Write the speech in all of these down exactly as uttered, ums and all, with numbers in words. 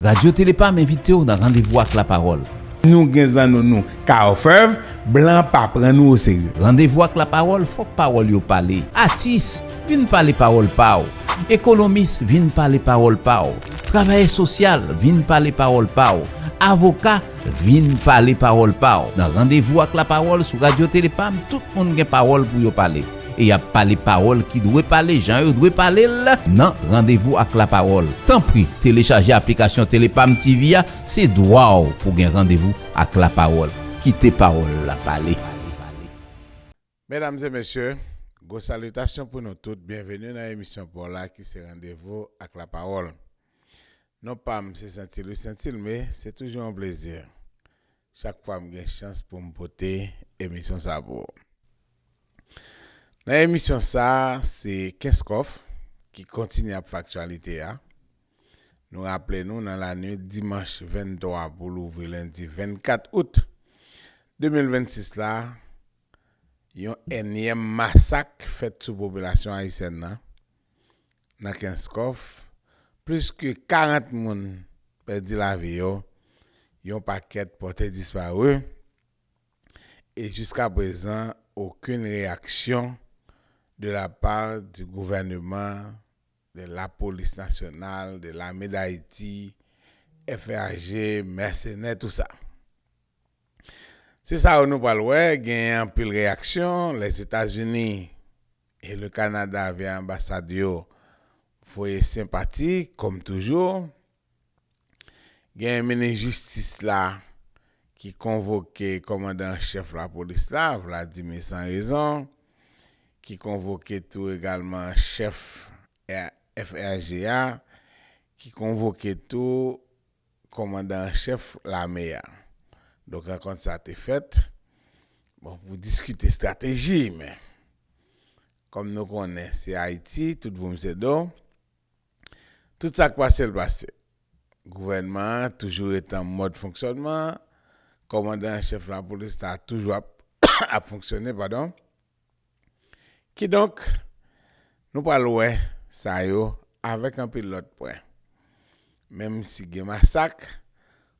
Radyo Telepam envite w nan Randevou ak Lapawòl. Nou gen zanno nou, Carl Fèv, blan pa pran nou oserye. Randevou ak Lapawòl, fòk pawòl yo pale. Atis, vin pale pawòl pa w. Ekonomis, vin pale pawòl pa w. Travayè sosyal, vin pale pawòl pa w. Avoka, vin pale pawòl pa w. Nan Randevou ak Lapawòl sou Radyo Telepam, tout moun gen pawòl pou yo pale. E y ap pale pawòl ki dwe pale jan yo dwe pale l nan Randevou ak Lapawòl. Tanpri, telechaje aplikasyon Telepam T V a, se dwa w pou gen randevou ak lapawòl. Kite pawòl la pale. Medam e mesye, gwo salitasyon pou nou tout. Byenveni nan emisyon pa w la ki se Randevou ak Lapawòl. Non pa m se Saint-Louis Saint-Ilme, se toujou yon plezi. Chak fwa m gen chans pou m pote emisyon sa pou ou. Nan emisyon sa, se Kenskòf ki kontinye ap fè aktyalite a. Nou raple nou, nan lannuit dimanch venntwa pou louvri lendi vennkat out de mil vennsis la, yon ènyèm masak fèt sou popilasyon ayisyèn nan, nan Kenskòf, plis ke karant moun pèdi lavi yo, yon pakèt pòte dispare, e jiska prezan, okenn reyaksyon de la part du gouvernement, de la police nationale, de l'armée d'Haïti, F R G, mèsenè, tou sa. Se sa yo nou pral wè, genyen anpil reyaksyon, Lèzetazini e le Kanada via anbasad yo voye senpati, kòm toujou. Genyen minis jistis la ki konvoke kòmandan an chèf lapolis la, Vladimir Sanrezon, ki konvoke tou egalman chèf F R G a, ki konvoke tou kòmandan an chèf lame a. Donk, rankont sa te fèt, bon, pou diskite estrateji, men kòm nou konnen, se Ayiti, tout voum se do. Tout sa k pase, l pase. Gouvènman an toujou rete an mòd fonksyònman. Kòmandan an chèf lapolis la toujou ap, ap fonksyone, padon. Kidonk, nou pral wè sa yo avèk anpil lòt pwen. Menm si gen masak,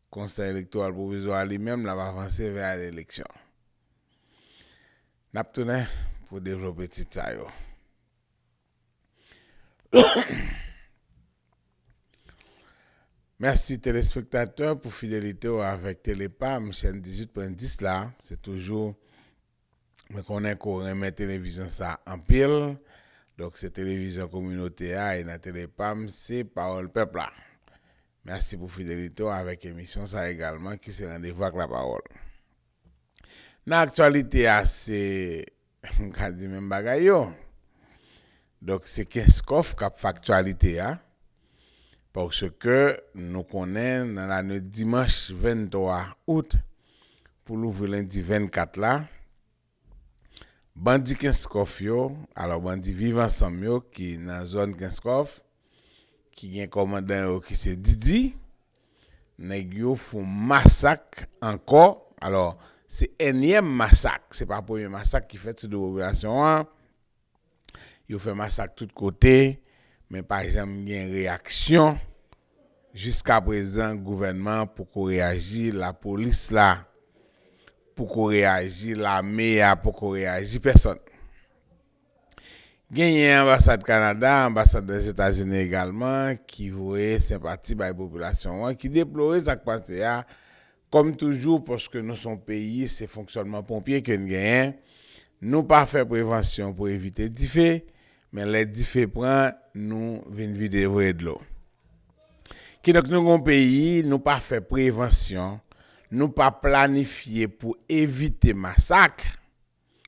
Konsèy Elektoral Pwovizwa a li menm l ap avanse vè a eleksyon. N ap tounen pou devlope tit sa yo. Mèsi telespektatè pou fidelite w avèk Telepam, chèn dizuit pwen dis la. Se toujou, mwen konnen ke w renmen televizyon sa anpil. Donk, se televizyon kominote a, e nan Telepam, se pawòl pèp la. Mèsi pou fidelite w avèk emisyon sa egalman, ki se Randevou ak Lapawòl. Nan aktyalite a, se, m ka di menm bagay yo. Donk, se Kenskòf k ap fè aktyalite a. Paske nou konnen nan lannuit dimanch venntwa out pou louvri lendi vennkat la, bandi Kenskòf yo, alò bandi Viv Ansanm yo ki nan zòn Kenskòf, ki gen kòmandan yo ki se Didi, nèg yo fè yon masak ankò. Alò, se ènyèm masak, se pa premye masak ki fèt sou do popilasyon an. Yo fè masak tout kote, men pa janm gen reyaksyon. Jiska prezan, gouvènman an poko reyaji, lapolis la poko reyaji, lame a poko reyaji, pèsòn. Genyen anbasad Kanada, anbasad Lèzetazini egalman, ki voye senpati bay popilasyon an, ki deplore sa k pase a, kòm toujou, paske nou se yon peyi, se fonksyònman ponpye ke n genyen. Nou pa fè prevansyon pou evite dife, men lè dife pran, nou vin vide voye dlo. Kidonk, nou gen yon peyi, nou pa fè prevansyon, nou pa planifye pou evite masak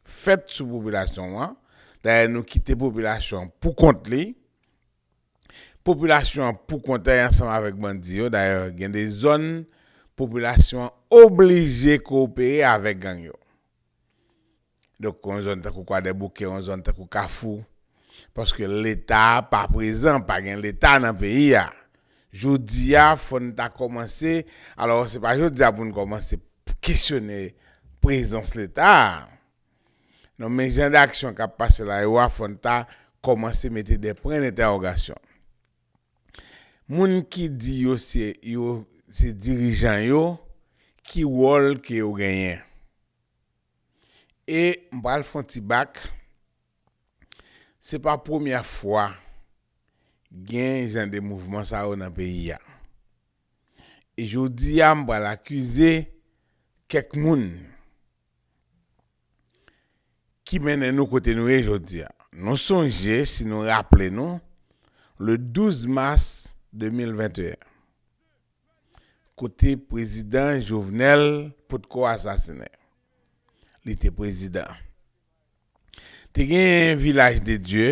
fèt sou popilasyon an. Dayè, nou kite popilasyon an pou kont li. Popilasyon an pou kont li ansanm avèk bandi yo. Dayè, gen de zòn, popilasyon an oblije kowopere avèk gang yo. Donk, yon zòn tankou Kwadèboukè, yon zòn tankou Kafou, paske Leta a pa prezan, pa gen Leta nan peyi a. Jodi a, fò n ta kòmanse, alò, se pa jodi a pou n kòmanse kesyone prezans Leta a. Non, men jan de aksyon k ap pase la yo a, fò n ta kòmanse mete de pwen dentèwogasyon. Moun ki di yo se, yo se dirijan yo, ki wòl ke yo genyen. E m pral fè yon ti bak, se pa premyè fwa gen jan de mouvman sa yo nan peyi a. E jodi a, m pral akize kèk moun ki mennen nou kote nou ye jodi a. Nou sonje, si nou raple nou, le douz mas de mil venteyen, kote prezidan Jovenel potko asasinen. Li te prezidan. Te gen Vilaj de Dye,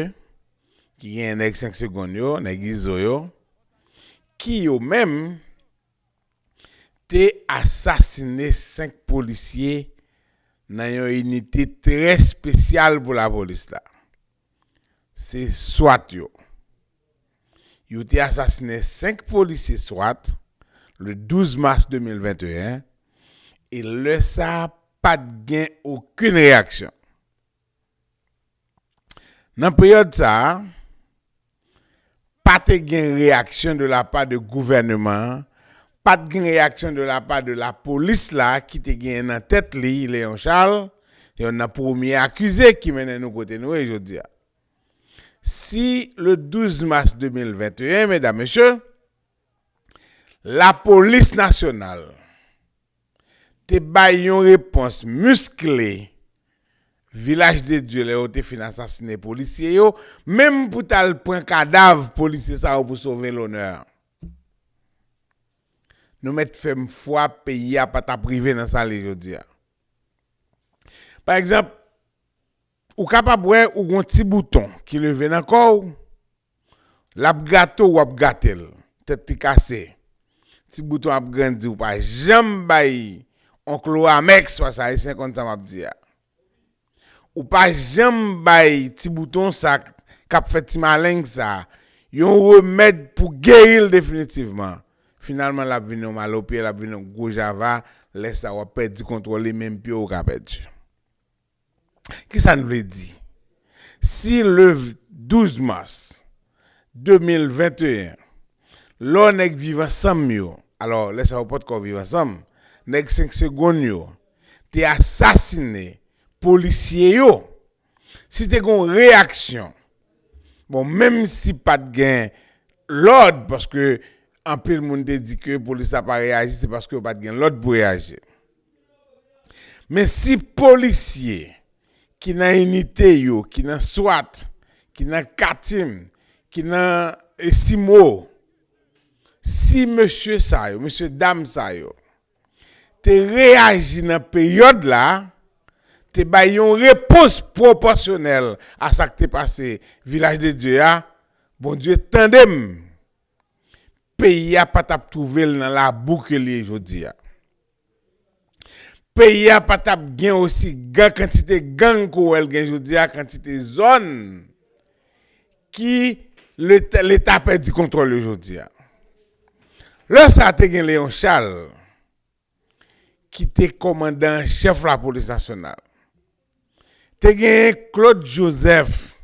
ki gen nèg senk segonn yo, nèg Izo yo, ki yo menm te asasinen senk polisye nan yon inite trè espesyal pou lapolis la. Se swat yo. Yo te asasinen senk polisye swat le douz mas de mil venteyen, e lè sa a, pa t gen okenn reyaksyon. Nan peryòd sa a, pa te gen reyaksyon de la pa de gouvèneman an, pa t gen reyaksyon de la pa de lapolis la ki te gen nan tèt li, Léon Charles, youn nan premye akize ki mennen nou kote nou ye jodi a. Si le douz mas de mil venteyen, medam, mesye, lapolis nasyonal te bay yon repons miskle Vilaj de Dye lè yo te fin asasinen polisye yo, menm pou t al pran kadav polisye sa yo pou sove lonè a. Nou mèt fè m fwa peyi a pa t ap rive nan sa l ye jodi a. Pa egzanp, ou kapab wè ou gon ti bouton ki leve nan kò w, l ap gate w, w ap gate l, tèt li kase. Ti bouton ap grandi, ou pa janm bay on Cloralex, paske Ayisyen konn sa m ap di a. Ou pa janm bay ti bouton sa k ap fè ti maleng sa yon remèd pou geri l definitivman. Finalman, l ap vin yon malopye, l ap vin yon gwo java, lè sa w ap pèdi kontwòl li, menm pye w ka pèdi. Kisa n vle di? Si le douz mas de mil venteyen, lò nèg Viv Ansanm yo, alò, lè sa yo potko Viv Ansanm, nèg senk segonn yo, te asasinen polisye yo, si te gen yon reyaksyon, bon, menm si pa t gen lòd, paske anpil moun te di ke polis la pa reyaji, se paske yo pa t gen lòd pou reyaji. Men si polisye ki nan inite yo, ki nan swat, ki nan katim, ki nan, e, simo, si mesye sa yo, mesye dam sa yo, te reyaji nan peryòd la, te bay yon repons pwopòsyonèl a sa k te pase Vilaj de Dye a, Bondye tande m, peyi a pa t ap twouve l nan labou ke li ye jodi a. Peyi a pa t ap gen osi gran kantite gang ke w wè l gen jodi a, kantite zòn ki Leta, Leta pèdi kontwòl yo jodi a. Lè sa a te gen Léon Charles, ki te kòmandan an chèf lapolis nasyonal. Te gen Claude Joseph,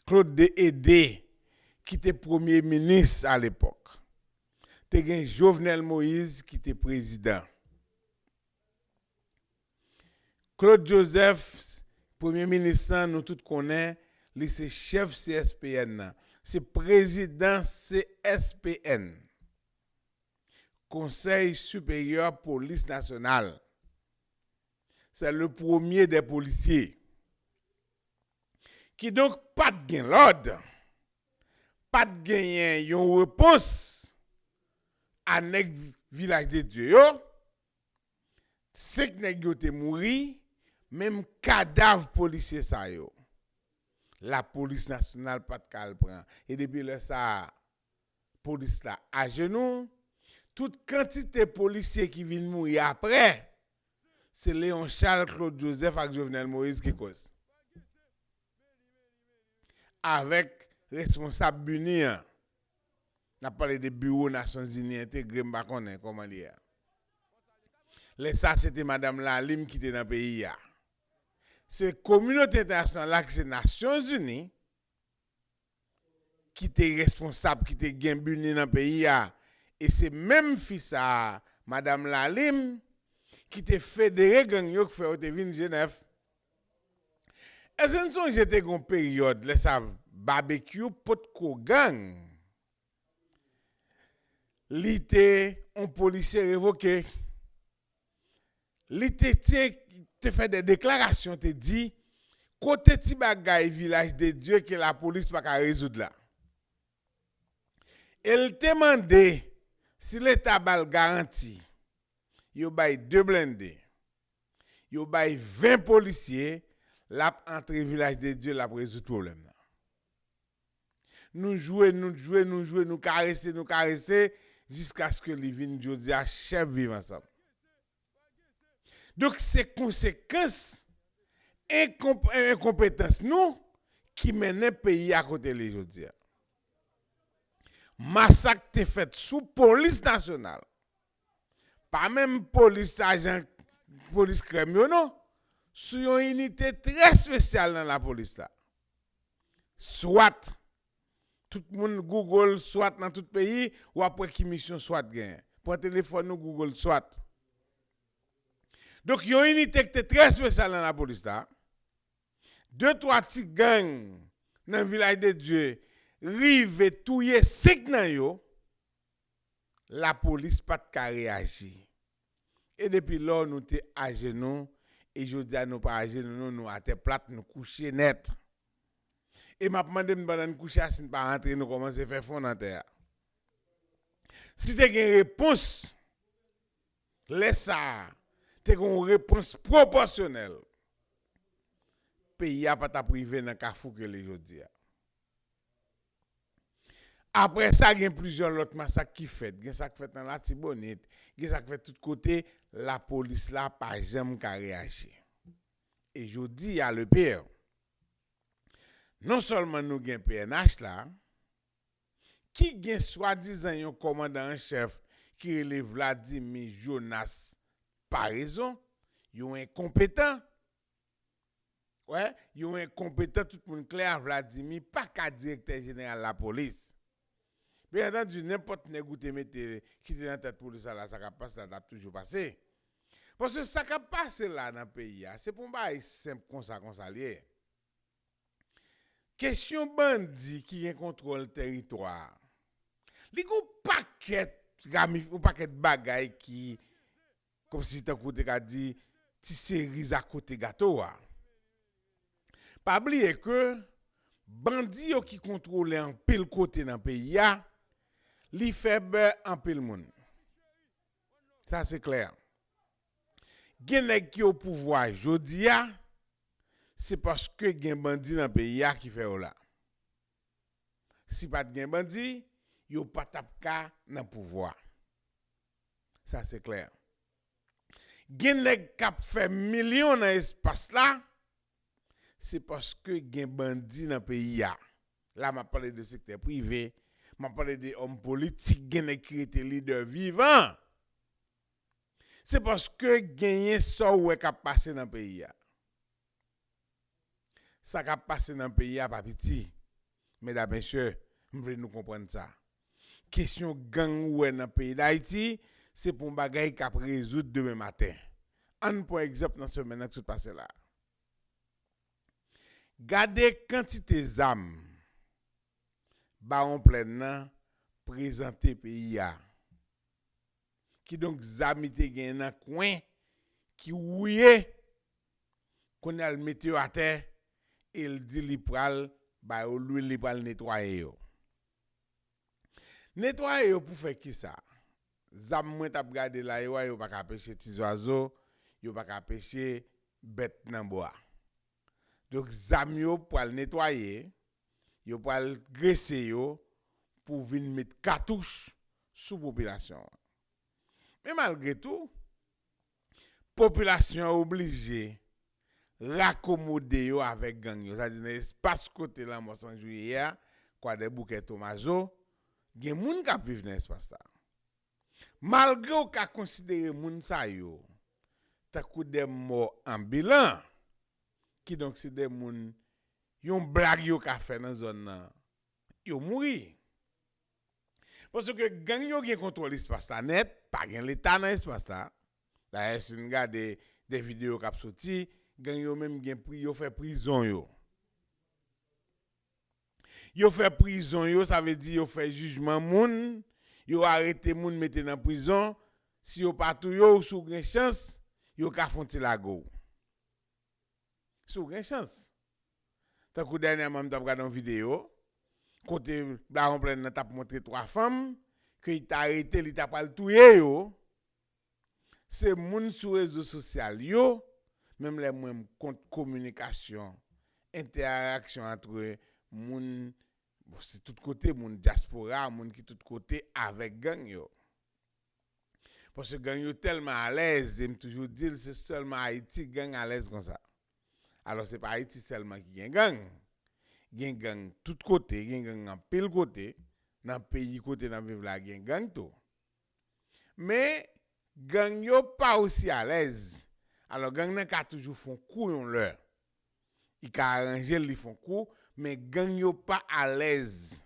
Claude de Aidé, ki te premye minis alepòk. Te gen Jovenel Moïse ki te prezidan. Claude Joseph, premye minis lan, nou tout konnen, li se chèf C S P N nan. Se prezidan C S P N. Konsèy Siperyè Polis Nasyonal. Se le premye dè polisye. Kidonk, pa t gen lòd, pa t genyen yon repons a nèg Vilaj de Dye yo. Senk nèg yo te mouri, menm kadav polisye sa yo, lapolis nasyonal pa t ka al pran. E depi lè sa a, polis la ajenou. Tout kantite polisye ki vin mouri apre, se Léon Charles, Claude Joseph ak Jovenel Moïse ki koz. Avèk responsab BINUH an. N ap pale de Biwo Nasyonzini Entegre, m pa konnen kòman li ye a. Lè sa, se te madanm Lalim ki te nan peyi a. Se kominote entènasyonal la, ki se Nasyonzini, ki te responsab, ki te gen bini nan peyi a. E se menm fi sa a, Madanm Lalim, ki te federe gang yo, ki fè yo te vin Jenèf. Èske n sonje te gen yon peryòd, lè sa Babekyou potko gang, li te yon polisye revoke. Li te, te, te fè de deklarasyon, te di, kote ti bagay Vilaj de Dye ke lapolis pa ka rezoud la. E l te mande, si Leta ba l garanti, yo bay de blende, yo bay ven polisye, l ap antre Vilaj de Dye, l ap rezoud pwoblèm nan. Nou jwe, nou jwe, nou jwe, nou karese, nou karese, jiskaske li vin jodi a chèf Viv Ansanm. Donk, se konsekans enkonp-, enkonpetans nou ki mennen peyi a kote li jodi a. Masak te fèt sou polis nasyonal. Pa menm polis ajan, polis krèm yo non. Sou yon inite trè espesyal nan lapolis la. SWAT. Tout moun Google SWAT nan tout peyi, w ap wè ki misyon SWAT genyen. Pran telefòn ou Google SWAT. Donk, yon inite ki te trè espesyal nan lapolis la, de twa ti gang nan Vilaj de Dye rive touye senk nan yo, lapolis pa t ka reyaji. E depi lò nou te ajenou, e jodi a nou pa ajenou, nou, nou atè plat, nou kouche nèt. E m ap mande m pandan n kouche a, si n pa rantre, nou kòmanse fè fon nan tè a. Si te gen repons, lè sa a, te gen yon repons pwopòsyonèl, peyi a pa t ap rive nan kafou ke li jodi a. Apre sa, gen plizyè lòt masak ki fèt. Gen sa k fèt nan Latibonit, gen sa k fèt tout kote, lapolis la pa janm ka reyaji. E jodi a, le pire, non sèlman nou gen P N H la, ki gen swadizan yon kòmandan an chèf ki rele Vladimir Jonas Paraison, yon enkonpetan, wè, yon enkonpetan, tout moun klè a, Vladimir pa ka direktè jeneral lapolis. Byen antandi, nenpòt nèg ou te mete, ki te nan tèt polis la, la, sa k ap pase la, l ap toujou pase. Paske sa k ap pase la nan peyi a, se pa yon bagay senp konsa, konsa l ye. Kesyon bandi ki gen kontwòl tèritwa a, li gen yon pakèt rami-, yon pakèt bagay ki, kòmsi tankou te ka di, ti seriz akote gato a. Pa bliye ke bandi yo ki kontwole anpil kote nan peyi a, li fè bè anpil moun. Sa se klè. Gen nèg ki o pouvwa jodi a, se paske gen bandi nan peyi a ki fè yo la. Si pa t gen bandi, yo pa t ap ka nan pouvwa. Sa se klè. Gen nèg k ap fè milyon nan espas la, se paske gen bandi nan peyi a. La, m ap pale de sektè prive, m ap pale de òm politik, gen nèg ki rete lidè vivan. Se paske genyen sa w wè k ap pase nan peyi a. Sa k ap pase nan peyi a pa piti. Medam, mesye, m vle nou konprann sa. Kesyon gang ou wè nan peyi Dayiti, se pa yon bagay k ap rezoud demen maten. Ann pran egzanp nan semèn nan k sot pase la. Gade kantite zam Bawon Plèn nan prezante peyi a. Kidonk, zam li te gen nan kwen ki wouye, kounye a l mete yo atè e l di li pral ba yo lwil, li pral netwaye yo. Netwaye yo pou fè kisa? Zam mwen t ap gade la yo a, yo pa ka peche ti zwazo, yo pa ka peche bèt nan bwa. Donk, zam yo pral netwaye, yo pral grese yo pou vin met katouch sou popilasyon an. Men malgre tou, popilasyon an oblije rakomode yo avèk gang yo. Sa di nan espas kote Lanmò San Jiyè a, Kwadèboukè, Tomazo, gen moun k ap viv nan espas la. Malgre w ka konsidere moun sa yo tankou de mò anbilan, kidonk se de moun yon blag yo ka fè nan zòn nan, yo mouri. Paske gang yo gen kontwòl espas la nèt, pa gen Leta nan espas la. Dayè, si n gade de videyo k ap soti, gang yo menm gen pri, yo fè prizon yo. Yo fè prizon yo, sa vle di yo fè jijman moun, yo arete moun, mete nan prizon. Si yo pa touye w, si w gen chans, yo ka fè yon ti lage w. Si w gen chans. Tankou dènyèman, m t ap gade yon videyo, kote Baron Plèn nan t ap montre twa fanm, ke li t arete, li ta pral touye yo. Se moun sou rezo sosyal yo, menm lè mwen m kont kominikasyon, entèaksyon antre moun, bon, se tout kote, moun dyaspora, moun ki tout kote avèk gang yo. Paske gang yo tèlman alèz, e m toujou di l, se sèlman Ayiti gang alèz konsa. Alò, se pa Ayiti sèlman ki gen gang. Gen gang tout kote, gen gang anpil kote. Nan peyi kote n ap viv la, gen gang tou. Men, gang yo pa osi alèz. Alò, gang nan ka toujou fè yon kou yon lè. Li ka aranje l, li fè yon kou, men gang yo pa alèz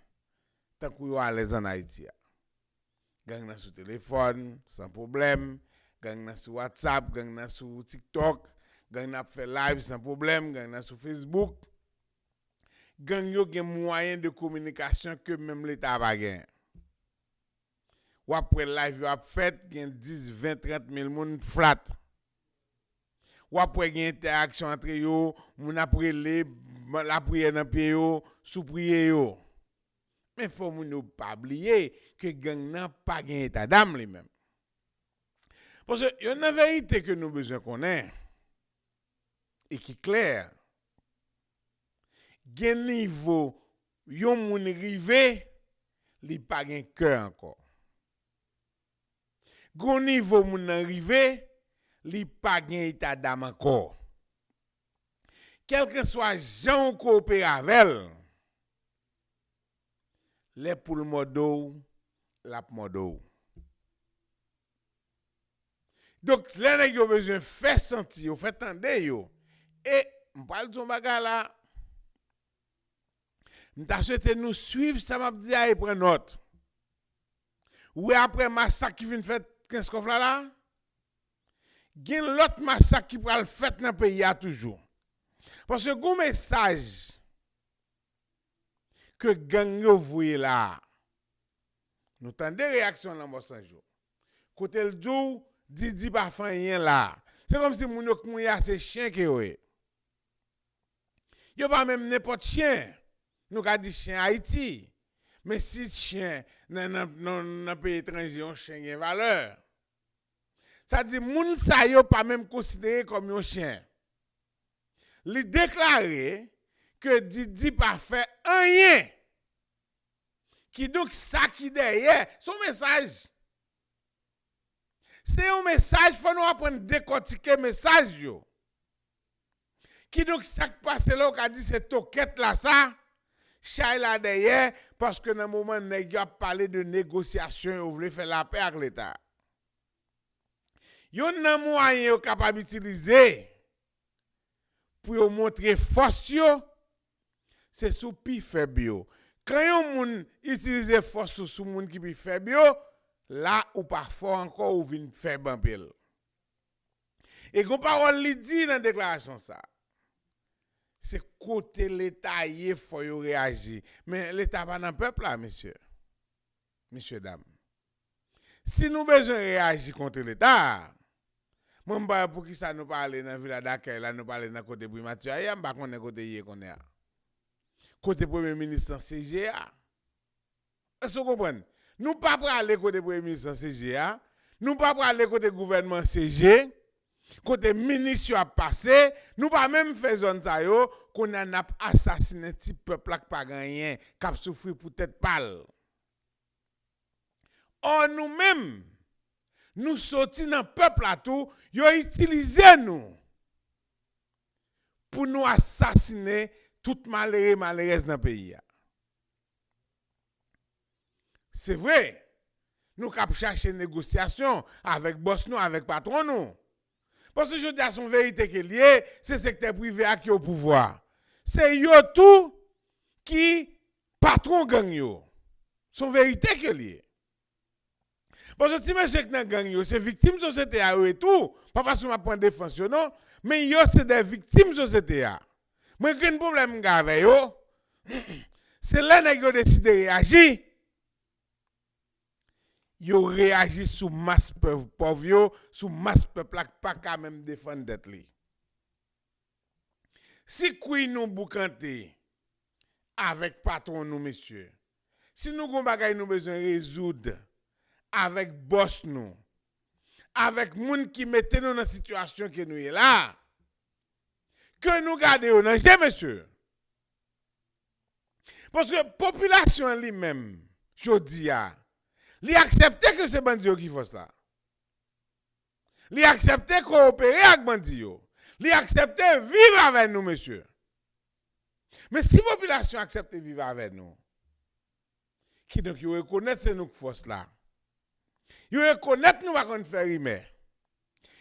tankou yo alèz ann Ayiti a. Gang nan sou telefòn, san pwoblèm. Gang nan sou WhatsApp, gang nan sou TikTok. Gang nan ap fè live san pwoblèm, gang nan sou Facebook. Gang yo gen mwayen de kominikasyon ke menm Leta pa gen. W ap wè live yo ap fèt, gen dis, ven, trant mil moun flat. W ap wè gen entèaksyon antre yo, moun ap rele, lapriyè nan pye yo, sou priye yo. Men fò moun yo pa bliye ke gang nan pa gen eta dam li menm. Paske youn nan verite ke nou bezwen konnen, e ki klè, gen nivo yon moun rive, li pa gen kè ankò. Gon nivo moun nan rive, li pa gen eta dam ankò. Kèlkeswa jan w koopere avè l, lè pou l mòde w, l ap mòde w. Donk, lè nèg yo bezwen fè santi yo, fè tande yo, e m pral di yon bagay la, m ta swete nou swiv sa m ap di a e pran nòt. Ou wè, apre masak ki fin fèt Kenskòf la la, gen lòt masak ki pral fèt nan peyi a toujou. Paske gon mesaj ke gang yo voye la a. Nou tande reyaksyon Lanmò San Jou. Kote l di w, Didi pa fè anyen la a. Se kòmsi moun yo k mouri a se chen ke yo ye. Yo pa menm nenpòt chen. Nou ka di chen Ayiti. Men si chen nan, nan, nan, nan peyi etranje, yon chen gen valè. Sa di moun sa yo pa menm konsidere kòm yon chen. Li deklare ke Didi pa fè anyen. Kidonk, sa ki dèyè, se yon mesaj. Se yon mesaj, fò nou aprann dekòtike mesaj yo. Kidonk, sa k pase la, ou ka di se tokèt la sa, chay la dèyè, paske nan moman nèg yo ap pale de negosyasyon, yo vle fè lapè ak Leta. Youn nan mwayen yo kapab itilize pou yo montre fòs yo, se sou pi fèb yo. Kan yon moun itilize fòs ou sou moun ki pi fèb yo, la ou pa fò ankò, ou vin fèb anpil. E gon pawòl li di nan deklarasyon sa. Se kote Leta ye, fò yo reyaji. Men Leta pa nan pèp la, mesye. Mesye dam. Si nou bezwen reyaji kont Leta, mwen m pa wè poukisa nou pa ale nan Vila Dakèy la, nou pa ale nan kote primati a ye a, m pa konnen kote l ye kounye a. Kote premye minis lan seje a. Èske w konprann? Nou pa prale kote premye minis lan seje a, nou pa prale kote gouvènman seje, kote minis yo ap pase, nou pa menm fè zòn sa yo, kounye a n ap asasinen ti pèp la k pa gen anyen, k ap soufri pou tèt pa l. Ò, nou menm, nou soti nan pèp la tou, yo itilize nou pou nou asasinen tout malere, malerèz nan peyi a. Se vre, nou k ap chache negosyasyon avèk bòs nou, avèk patwon nou. Paske jodi a, se yon verite ke l ye, se sektè prive a ki o pouvwa. Se yo tou ki patwon gang yo. Se yon verite ke l ye. Paske ti mesye k nan gang yo, se viktim sosyete a yo ye tou. Pa paske m ap pran defans yo, non. Men yo se de viktim sosyete a. Mwen gen pwoblèm m gen avè yo. Se lè nèg yo deside reyaji, yo reyaji sou mas pèv pòv yo, sou mas pèp la k pa ka menm defann tèt li. Si kwi nou boukante avèk patwon nou, mesye, si nou gon bagay nou bezwen rezoud avèk bòs nou, avèk moun ki mete nou nan sitiyasyon ke nou ye la, ke nou gade yo nan je, mesye. Paske popilasyon an li menm, jodi a, li aksepte ke se bandi yo ki fòs la. Li aksepte kowopere ak bandi yo. Li aksepte viv avè nou, mesye. Men si popilasyon aksepte viv avè nou, kidonk yo rekonèt se nou k fòs la. Yo rekonèt nou pa konn fè rimè.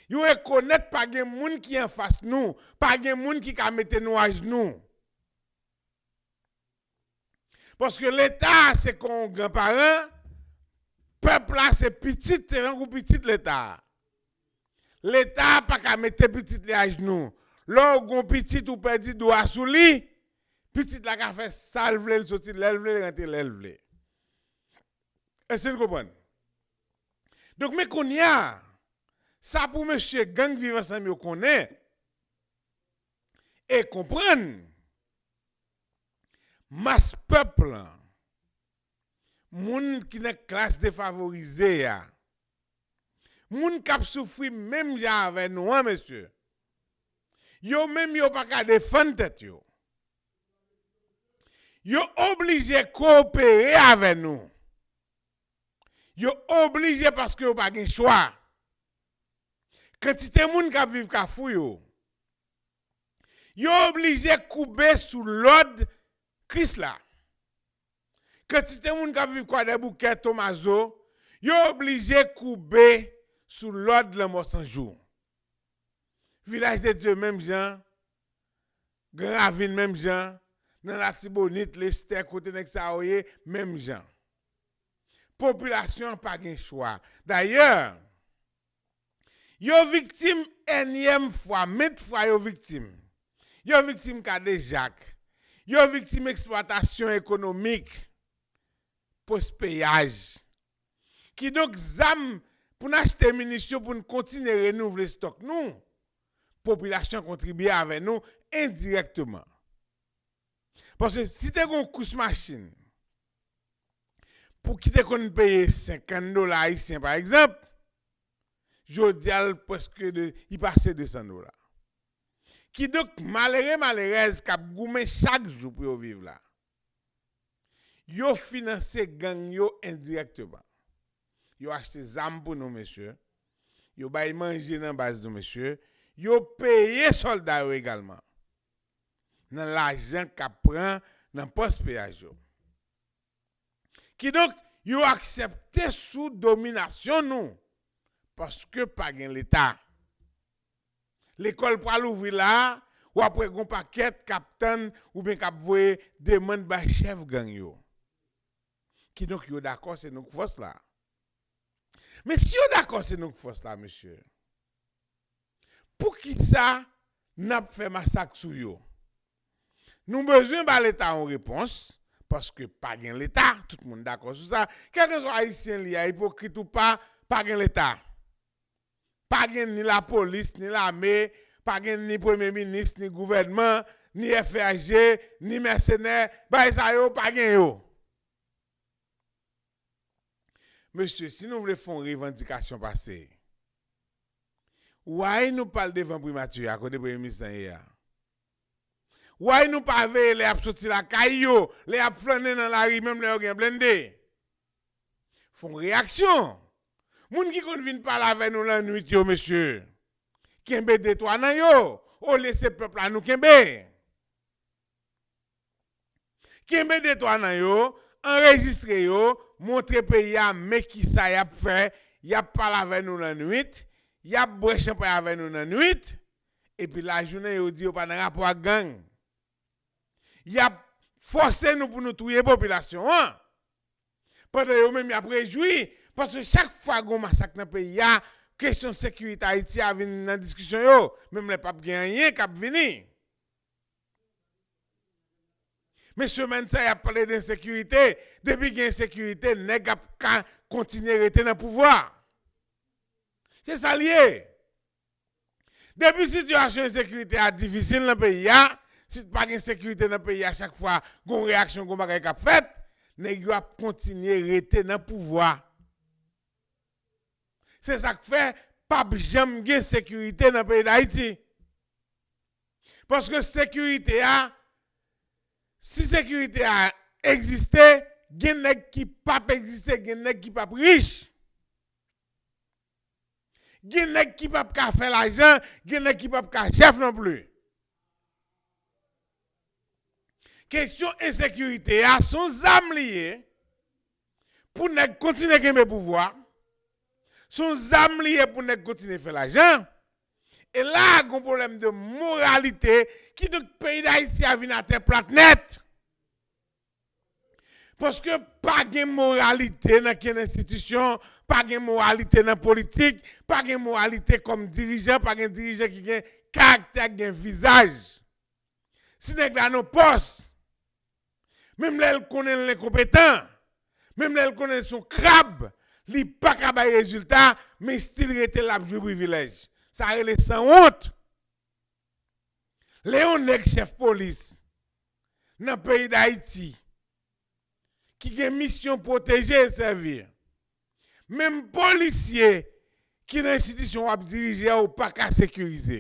Yo rekonèt pa gen moun ki anfas nou, pa gen moun ki ka mete nou ajnou. Paske Leta a se kon yon granparan, pèp la se pitit, se tankou pitit Leta a. Leta a pa ka mete pitit li ajnou. Lè w gon pitit ou pèdi dwa sou li, pitit la ka fè sa l vle, l soti lè l vle, l rantre lè l vle. Èske n konprann? Donk, men kounye a, sa pou mesye gang Viv Ansanm yo konnen e konprann, mas pèp lan, moun ki nan klas defavorize a, moun k ap soufri menm jan avè nou an, mesye, yo menm yo pa ka defann tèt yo. Yo oblije kowopere avè nou. Yo oblije paske yo pa gen chwa. Kantite moun k ap viv Kafou yo, yo oblije koube sou lòd Kris la. Kantite moun k ap viv Kwadèboukè, Tomazo, yo oblije koube sou lòd Lanmò San Jou. Vilaj de Dye menm jan, Gran Ravin menm jan, nan Latibonit, Lestè, kote nèg sa yo ye, menm jan. Popilasyon an pa gen chwa. Dayè, yo viktim ènyèm fwa, ment fwa yo viktim. Yo viktim kadejak. Yo viktim eksplwatasyon ekonomik, pospeyaj. Kidonk, zam pou n achte minisyon pou n kontinye renouvle stòk nou, popilasyon an kontribye avè nou endirèkteman. Paske si te gen yon kous machin pou ki te konn peye senkant dola ayisyen, pa egzanp, jodi a l prèske de, li pase de san dola. Kidonk, malere, malerèz k ap goumen chak jou pou yo viv la, yo finanse gang yo endirèkteman. Yo achte zam pou nou, mesye. Yo bay manje nan baz nou, mesye. Yo peye sòlda yo egalman nan lajan k ap pran nan pòs peyaj yo. Kidonk, yo aksepte sou dominasyon nou, paske pa gen Leta. Lekòl pral ouvri la, w ap wè gon pakèt k ap tann oubyen k ap voye demann bay chèf gang yo. Kidonk, yo dakò se nou k fòs la. Men si yo dakò se nou k fòs la, mesye, poukisa n ap fè masak sou yo? Nou bezwen ba Leta yon repons, paske pa gen Leta, tout moun dakò sou sa. Kèlkeswa ayisyen li a, ipokrit ou pa, pa gen Leta. Pa gen ni lapolis, ni lame, pa gen ni premye minis, ni gouvènman, ni F R G, ni mèsenè. Bagay sa yo, pa gen yo. Mesye, si nou vle fè yon revandikasyon pase, why nou pa al devan primati a, kote premye minis lan ye a? Why nou pa veye lè y ap soti lakay yo, lè y ap flannen nan lari, menm lè yo gen blende? Fè yon reyaksyon. Moun ki konn vin pale avè nou lannwit yo, mesye, kenbe de twa nan yo, olye se pèp la nou kenbe. Kenbe de twa nan yo, anrejistre yo, montre peyi a men kisa y ap fè, y ap pale avè nou lannwit, y ap bwè chanpay avè nou lannwit, epi lajounen yo di yo pa nan rapò ak gang. Y ap fòse nou pou nou touye popilasyon an. Pandan yo menm y ap rejwi, paske chak fwa gen yon masak nan peyi a, kesyon sekirite Ayiti a vin nan diskisyon yo, menm lè p ap gen anyen k ap vini. Men semèn sa y ap pale de ensekirite, depi gen ensekirite, nèg ap ka kontinye rete nan pouvwa. Se sa l ye. Depi sitiyasyon ensekirite a difisil nan peyi a, si pa gen sekirite nan peyi a, chak fwa gon reyaksyon, gon bagay k ap fèt, nèg yo ap kontinye rete nan pouvwa. Se sa k fè p ap janm gen sekirite nan peyi Dayiti. Paske sekirite a, si sekirite a egziste, gen nèg ki p ap egziste, gen nèg ki p ap rich. Gen nèg ki p ap ka fè lajan, gen nèg ki p ap ka chèf non plis. Kesyon ensekirite a, se yon zam li ye pou nèg kontinye kenbe pouvwa, se yon zam li ye pou nèg kontinye fè lajan. E la, gen yon pwoblèm de moralite, kidonk peyi Dayiti a vin atè plat nèt. Paske pa gen moralite nan kenn enstitisyon, pa gen moralite nan politik, pa gen moralite kòm dirijan, pa gen dirijan ki gen karaktè, ki gen vizaj. Si nèg la nan pòs, menm lè l konnen l enkonpetan, menm lè l konnen l se yon krab, li pa ka bay rezilta, men still rete l ap jwi privilèj. Sa rele sanwont. Lè yon nèg chèf polis nan peyi Dayiti ki gen misyon pwoteje e sèvi, menm polisye ki nan enstitisyon w ap dirije a, ou pa ka sekirize.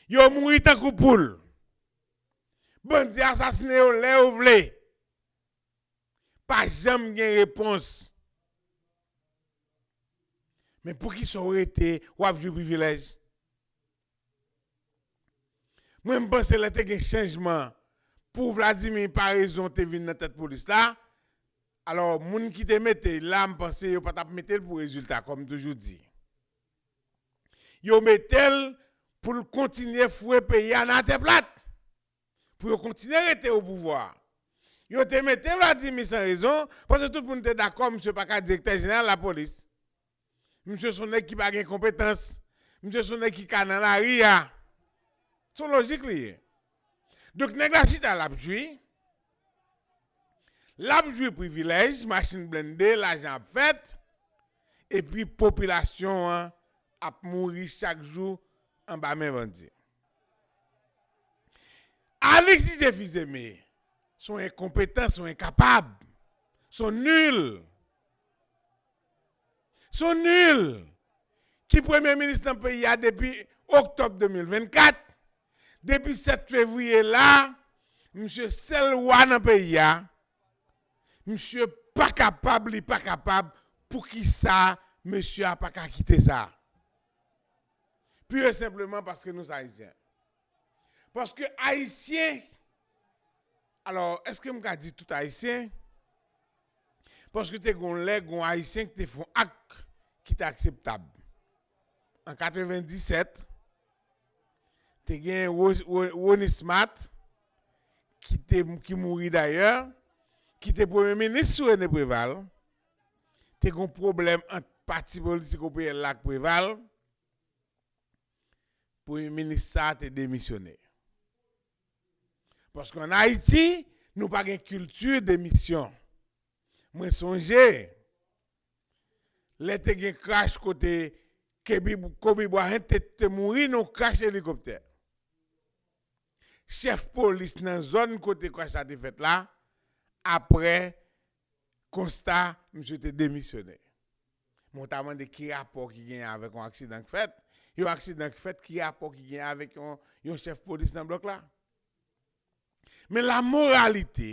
Yo mouri tankou poul. Bandi asasinen yo lè yo vle. Pa janm gen repons. Men poukisa w rete, w ap jwi privilèj? Mwen, m panse lè te gen chanjman pou Vladimir Paraison te vin nan tèt polis la, alò, moun ki te mete l la, m panse yo pa t ap mete l pou rezilta, kòm m toujou di. Yo mete l pou l kontinye foure peyi a nan atè plat. Pou yo kontinye rete o pouvwa. Yo te mete Vladimir Paraison, paske tout moun te dakò, misye pa ka direktè jeneral lapolis. Misye se yon nèg ki pa gen konpetans. Misye se yon nèg ki ka nan lari a. Se yon lojik li ye. Donk, nèg la chita, l ap jwi. L ap jwi privilèj, machin blende, lajan ap fèt. Epi popilasyon an ap mouri chak jou anba men bandi. Alix Didier Fils-Aimé, se yon enkonpetan, se yon enkapab, se yon nil. Se yon nil ki premye minis nan peyi a depi oktòb de mil vennkat. Depi sèt fevriye la, misye sèl wa nan peyi a. Misye pa kapab, li pa kapab. Poukisa mesye a pa ka kite sa? Pire senpleman paske nou se Ayisyen. Paske Ayisyen, alò, èske m ka di tout Ayisyen? Paske te gon lè, gon Ayisyen ki te fè yon ak ki te akseptab. An katrevenndisèt, te gen Ro-, Ro-, Rony Smarth, ki te, ki mouri dayè, ki te premye minis sou René Préval. Te gen pwoblèm ant pati politik O P L la ak Préval. Premye minis sa a te demisyone. Paske ann Ayiti, nou pa gen kilti demisyon. Mwen sonje, lè te gen krach kote Kobe, Kobe Bryant te, te mouri nan yon krach elikoptè. Chèf polis nan zòn kote krach la te fèt la, apre konsta, misye te demisyone. Mwen ta mande ki rapò ki genyen avèk yon aksidan k fèt. Yon aksidan k fèt, ki rapò ki genyen avèk yon, yon chèf polis nan blòk la? Men lamoralite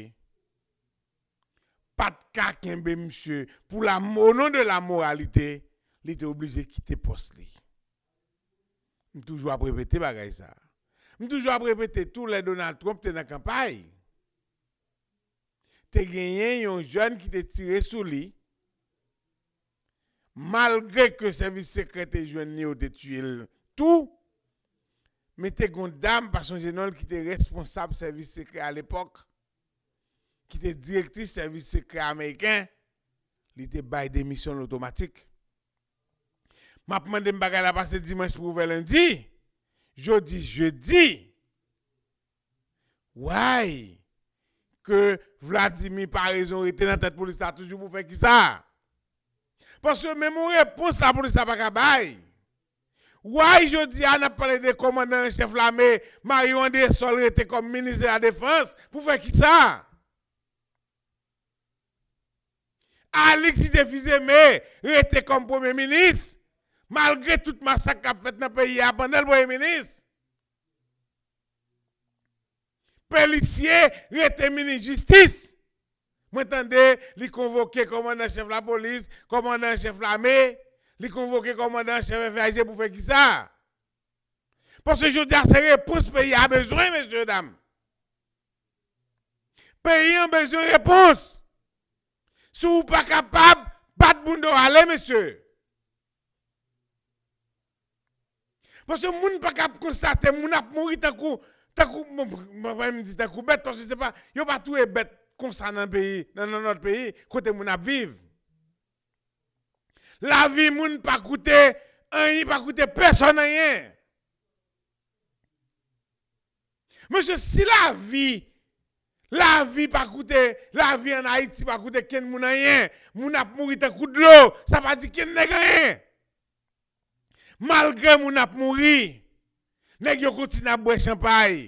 pa t ka kenbe misye. Pou la, o non de lamoralite, li te oblije kite pòs li. M toujou ap repete bagay sa. M toujou ap repete tou, lè Donald Trump te nan kanpay, te genyen yon jèn ki te tire sou li. Malgre ke sèvis sekrè te jwenn li, yo te tiye l tou, Men te gen yon dam, m pa sonje non l, ki te responsab sèvis sekrè alepòk, ki te direktris sèvis sekrè ameriken, li te bay demisyon l otomatik. M ap mande m bagay la pase dimanch pou ouvè lendi. Jodi, jedi. Why ke Vladimir Paraison rete nan tèt polis la toujou pou fè kisa? Paske menm yon repons lapolis la pa ka bay. Why jodi a n ap pale de kòmandan an chèf lame, Mario André Sol rete kòm minis de la defans pou fè kisa? Alix J T Fils-Aimé rete kòm premye minis, malgre tout masak k ap fèt nan peyi a pandan l premye minis. Pélissier rete minis jistis. Mwen tande li konvoke kòmandan chèf lapolis, kòmandan chèf lame, li konvoke kòmandan chèf F I G pou fè kisa? Paske jodi a se repons peyi a bezwen, mesye dam. Peyi an bezwen repons. Si w pa kapab, bat bounda w ale, mesye. Paske moun pa ka ap konstate, moun ap mouri tankou, tankou, bon, mwen pa menm di tankou bèt, paske se pa, yo pa touye bèt konsa nan peyi, nan, nan lòt peyi, kote moun ap viv. Lavi moun pa koute anyen, pa koute pèsòn anyen. Mesye, si lavi, lavi pa koute, lavi ann Ayiti pa koute kenn moun anyen, moun ap mouri tankou dlo, sa pa di kenn nèg anyen. Malgre moun ap mouri, nèg yo kontinye ap bwè chanpay.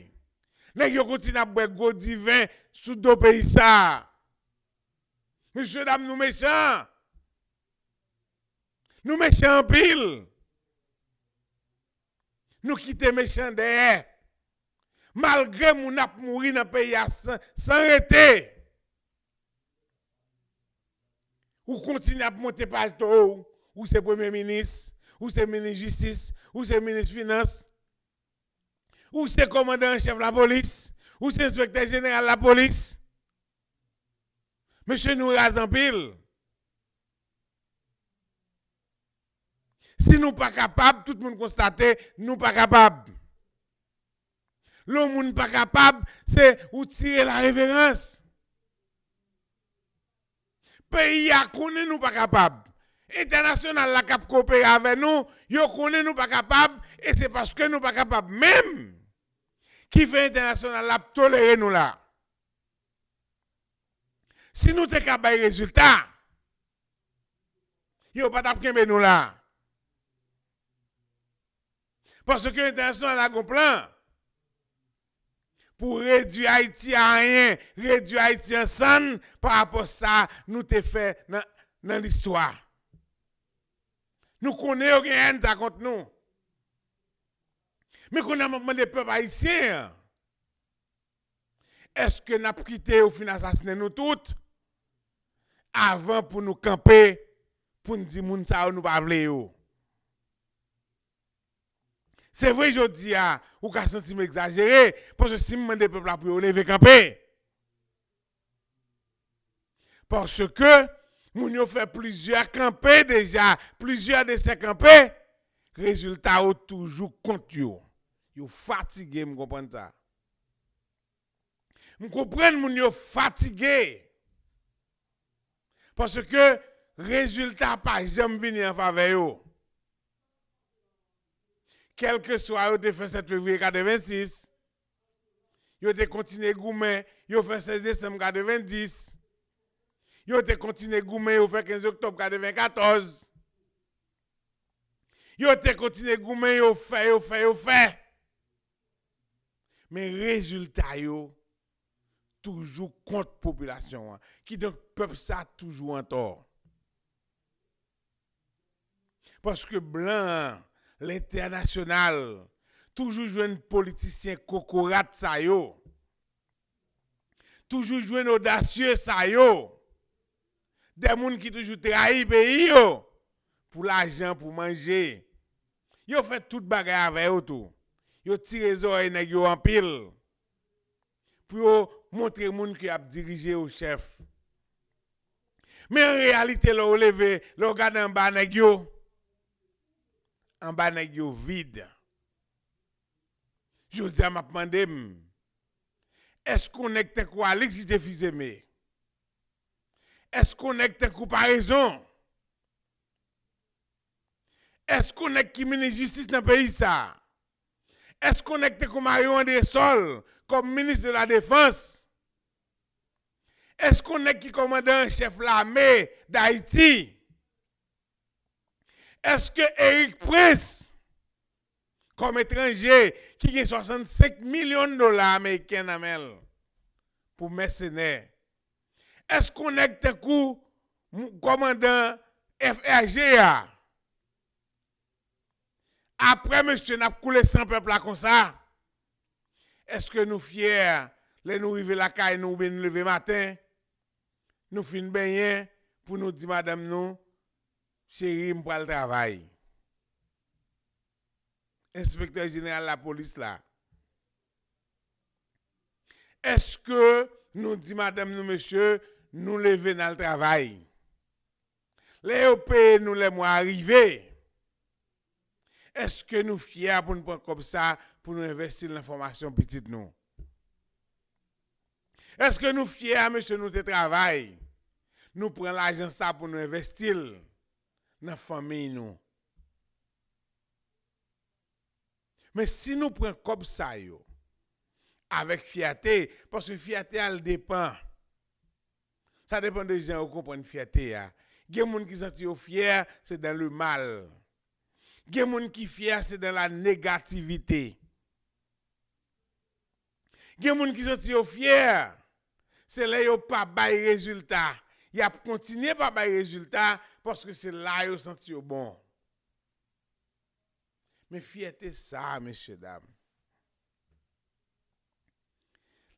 Nèg yo kontinye ap bwè gwo diven sou do peyi sa a. Mesye dam, nou mechan. Nou mechan anpil. Nou kite mechan dèyè. Malgre moun ap mouri nan peyi a san, san rete, ou kontinye ap monte palto w, ou se premye minis, ou se minis jistis, ou se minis finans, ou se kòmandan an chèf lapolis, ou se enspektè jeneral lapolis. Mesye, nou raz anpil. Si nou pa kapab, tout moun konstate nou pa kapab. Lè yon moun pa kapab, se ou tire la reverans. Peyi a konnen nou pa kapab. Entènasyonal la k ap koopere avè nou, yo konnen nou pa kapab, e se paske nou pa kapab menm ki fè entènasyonal la ap tolere nou la. Si nou te ka bay rezilta, yo pa t ap kenbe nou la. Paske entènasyonal la gon plan pou redui Ayiti a anyen, redui Ayiti an sann pa rapò sa nou te fè nan, nan listwa. Nou konnen yo gen èn sa kont nou. Men kounye a m ap mande pèp ayisyen an, èske n ap kite yo fin asasinen nou tout avan pou nou kanpe, pou n di moun sa yo nou pa vle yo? Se vre, jodi a, ou ka santi m egzajere, paske si m mande pèp la pou yo leve kanpe, paske moun yo fè plizyè kanpe deja, plizyè de sè kanpe, rezilta yo toujou kont yo. Yo fatige, m konprann sa. M konprann moun yo fatige. Paske rezilta pa janm vini an favè yo. Kèlkeswa yo te fè sèt fevriye katrevensis, yo te kontinye goumen, yo fè sèz desanm katrevendis, yo te kontinye goumen, yo fè kenz oktòb katrevenkatòz, yo te kontinye goumen, yo fè, yo fè, yo fè. Men rezilta yo toujou kont popilasyon an. Kidonk, pèp sa toujou antò. Paske blan an, lentènasyonal, toujou jwenn politisyen kokorat sa yo. Toujou jwenn odasye sa yo. De moun ki toujou trayi peyi yo pou lajan, pou manje. Yo fè tout bagay avè yo tou. Yo tire zòrèy nèg yo anpil pou yo montre moun ke y ap dirije yo chèf. Men an reyalite, lè w leve, lè w gade anba nèg yo, anba nèg yo vid. Jodi a m ap mande m, èske yon nèg tankou Alix ki te fizeme? Èske yon nèg tankou Parezon? Èske yon nèg ki minis jistis nan peyi sa? Èske yon nèg tankou Mario André Sol kòm minis de la defans? Èske yon nèg ki kòmandan an chèf lame Dayiti? Èske Erik Prince, kòm etranje ki gen swasannsenk milyon dola ameriken nan men l pou mèsenè, èske yon nèg tankou kòmandan F R G a, apre mesye n ap koule san pèp la konsa, èske nou fyè lè nou rive lakay nou oubyen nou leve maten, nou fin benyen pou nou di madanm nou, cheri, m pral travay? Enspektè jeneral lapolis la, èske nou di madanm nou, mesye, nou leve n al travay? Lè yo peye nou, lè mwa a rive, èske nou fyè pou n pran kòb sa pou nou envèsti l nan fòmasyon pitit nou? Èske nou fyè, mesye, nou te travay, nou pran lajan sa pou nou envèsti l nan fanmiy nou? Men si nou pran kòb sa yo avèk fyète, paske fyète a l depan. Sa depan de jan yo konprann fyète a. Gen moun ki santi yo fyè, se dans le mal. Gen moun ki fyè, se dans la négativité. Gen moun ki santi yo fyè, se lè yo pa bay rezilta. Y ap kontinye pa bay rezilta paske se la yo santi yo bon. Men fyète sa, mesye dam,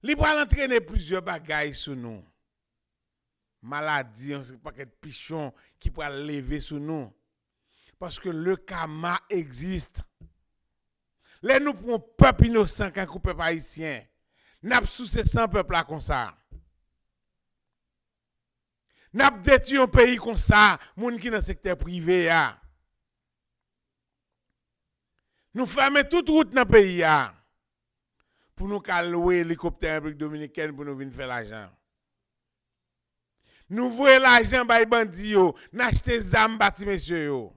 li pral antrene plizyè bagay sou nou. Maladi, yon pakèt pichon ki pral leve sou nou. Paske le karma existe. Lè nou pran yon pèp inosan kankou pèp ayisyen, n ap souse san pèp la konsa. N ap detwi yon peyi konsa, moun ki nan sektè prive a. Nou fèmen tout wout nan peyi a pou nou ka lwe elikoptè Repiblik Dominikèn pou nou vin fè lajan. Nou voye lajan bay bandi yo, n achte zam ba ti mesye yo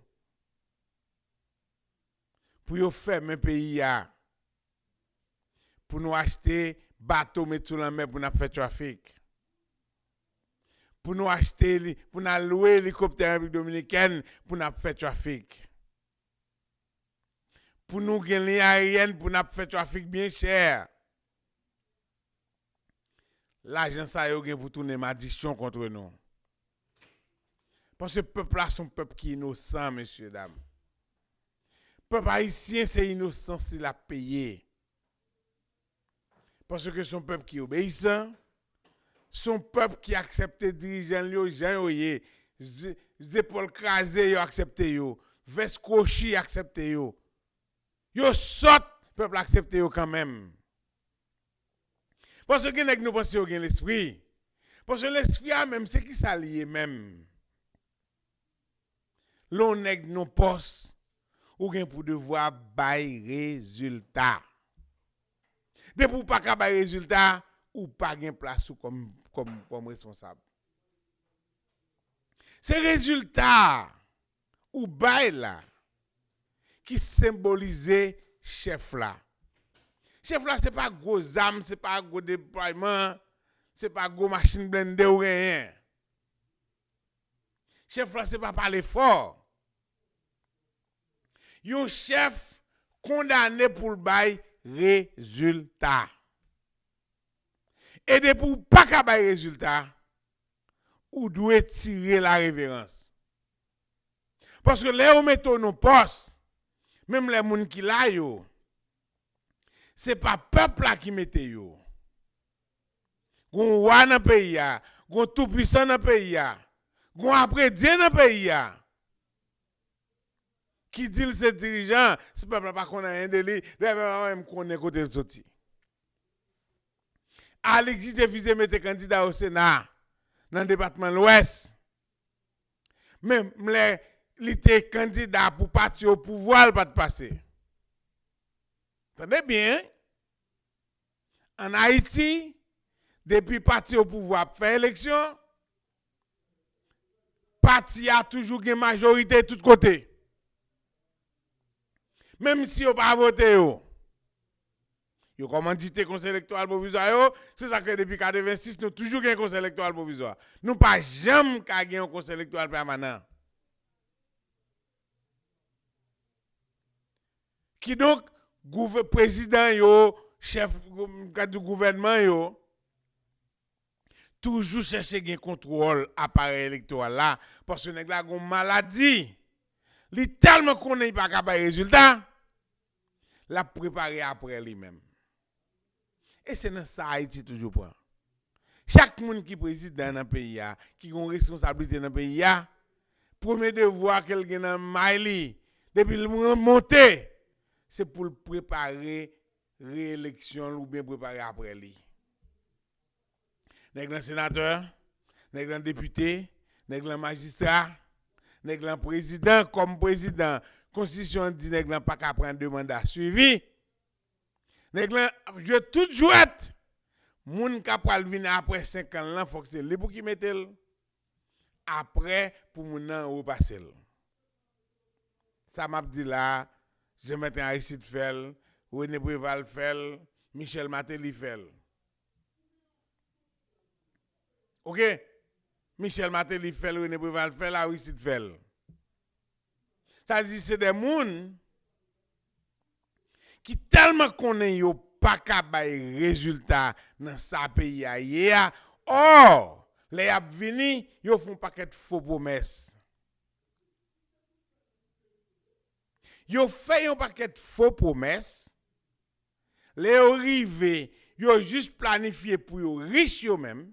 pou yo fèmen peyi a, pou nou achte bato met sou lanmè pou n ap fè trafik, pou nou achte, pou n al lwe elikoptè Repiblik Dominikèn pou n ap fè trafik, pou nou gen liy ayeryèn pou n ap fè trafik byen chè. Lajan sa yo gen pou tounen madisyon kont nou. Paske pèp la se yon pèp ki inosan, mesye dam. Pèp ayisyen se inosans li l ap peye. Paske se yon pèp ki obeyisan, se yon pèp ki aksepte dirijan l yo jan yo ye, ze-, zepòl kraze yo aksepte yo, vès kwochi aksepte yo. Yo sòt, pèp la aksepte yo kanmenm. Paske gen nèg nou panse yo gen lespri. Paske lespri a menm, se kisa li ye menm? Lè w nèg nan pòs, ou gen pou devwa bay rezilta. Depi w pa ka bay rezilta, ou pa gen plas ou kòm, kòm, kòm responsab. Se rezilta ou bay la ki senbolize chèf la. Chèf la se pa gwo zam, se pa gwo deplwayman, se pa gwo machin blende ou genyen. Chèf la se pa pale fò. Yon chèf kondane pou l bay rezilta. E depi w pa ka bay rezilta, ou dwe tire la reverans. Paske lè yo mete w nan pòs, menm lè moun ki la yo, se pa pèp la ki mete yo. Gon wa nan peyi a, gon toupwisan nan peyi a, gon apredye nan peyi a ki di l se dirijan, si pèp la pa konn anyen de li, dayè pèp la pa menm konnen kote l soti. Alix J J Fils-Aimé te kandida o Sena nan depatman Lwès. Men lè li te kandida pou pati o pouvwa, l pa t pase. Tande byen, wi. Ann Ayiti, depi pati o pouvwa ap fè eleksyon, pati a toujou gen majorite tout kote. Menm si yo pa vote yo. Yo kòmandite Konsèy Elektoral Pwovizwa yo, se sa k fè depi katrevensis nou toujou gen Konsèy Elektoral Pwovizwa. Nou pa janm ka gen yon Konsèy Elektoral Pèmanan. Kidonk, gouve-, prezidan yo, chèf, m ka di gouvènman yo, toujou chèche gen kontwòl aparèy elektoral la, paske nèg la gon maladi. Li tèlman konnen li pa ka bay rezilta, l ap prepare apre li menm. E se nan sa Ayiti toujou pran. Chak moun ki prezidan nan peyi a, ki gen yon responsablite nan peyi a, premye devwa ke l gen nan may li, depi l monte, se pou l prepare reyeleksyon l oubyen prepare apre li. Nèg lan senatè, nèg lan depite, nèg lan majistra, nèg lan prezidan, kòm prezidan, konstitisyon an di nèg lan pa ka pran de manda swivi. Nèg lan ap jwe tout jwèt. Moun k ap pral vin apre senk an lan, fòk se li pou ki mete l. Apre, pou moun nan repase l. Sa m ap di la, Jean Bertrand Aristide fè l, René Préval fè l, Michel Martelly fè l. Oke? Michel Martelly fè l, René Préval fè l, Aristide fè l. Sa di se de moun ki tèlman konnen yo pa ka bay rezilta nan sa peyi a ye a. Ò, lè y ap vini, yo fè yon pakèt fo pwomès. Yo fè yon pakèt fo pwomès. Lè yo rive, yo jis planifye pou yo rich yo menm.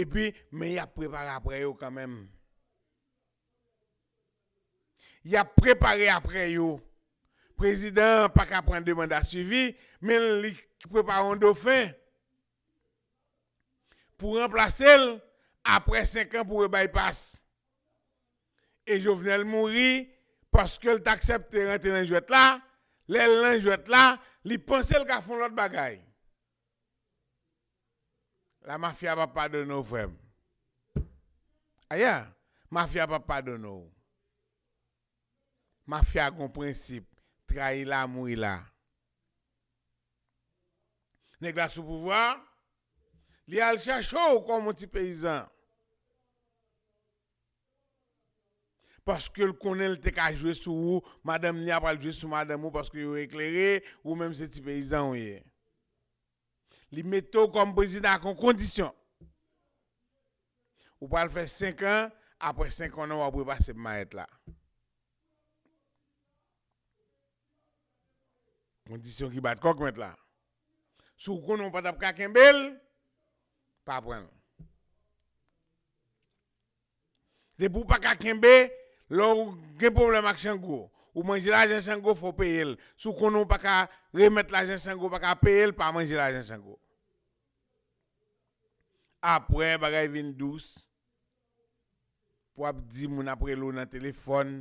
Epi, men y ap prepare apre yo kanmenm. Y ap prepare apre yo. Prezidan an pa ka pran de manda swivi, men li prepare yon dofen pou ranplase l apre senk an pou rebay pas. E Jovenel mouri paske l t aksepte rantre nan jwèt la. Lè l nan jwèt la, li panse l ka fè yon lòt bagay. La mafya p ap padone w, frè m. Aya, mafya p ap padone w. Mafya gon prensip, trayi la, mouri la. Nèg la sou pouvwa, li al chache w kòm yon ti peyizan. Paske l konnen l te ka jwe sou ou, madanm li a pral jwe sou madanm ou paske yo eklere, ou menm se ti peyizan ou ye. Li mete w kòm prezidan ak yon kondisyon. Ou pral fè senk an, apre senk an w ap repase mayèt la. Kondisyon ki bat kòk mèt la. Si w konnen w pa t ap ka kenbe l, pa pran l. Depi w pa ka kenbe, lè w gen pwoblèm ak Chango, ou manje lajan Chango, fò w peye l. Si w konnen w pa ka remèt lajan Chango, w pa ka peye l, pa manje lajan Chango. Apre, bagay vin dous. Pou w ap di moun ap rele w nan telefòn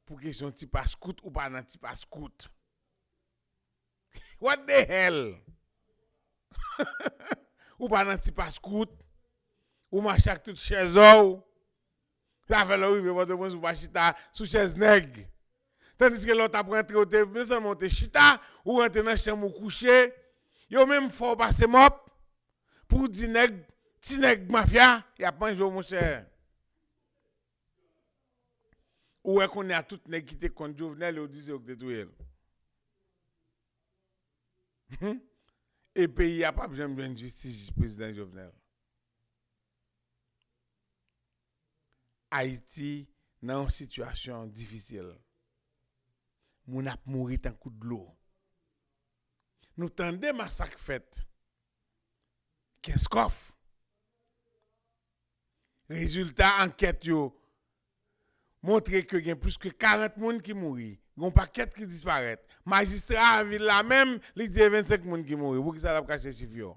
pou kesyon ti pas kout, ou pa nan ti pas kout. What the hell? Ou pa nan ti pas kout. Ou mache ak tout chèz ou. Sa fè lè w rive Pòtoprens, ou pa chita sou chèz nèg. Tandiske lè w t ap rantre, ou te, men sèlman ou te chita, ou rantre nan chanm ou kouche. Yo menm fè w pase mòp pou w di nèg, ti nèg mafya, y ap manje w, monchè. Ou wè kounye a tout nèg ki te kont Jovenel, yo di se yo ki te touye l. E peyi a p ap janm jwenn jistis prezidan Jovenel. Ayiti nan yon sitiyasyon difisil. Moun ap mouri tankou dlo. Nou tande masak fèt Kenskòf. Rezilta ankèt yo montre ke gen plis ke karant moun ki mouri. Gen yon pakèt ki disparèt. Majistra a vil la menm, li di se vennsenk moun ki mouri. Poukisa l ap kache chif yo?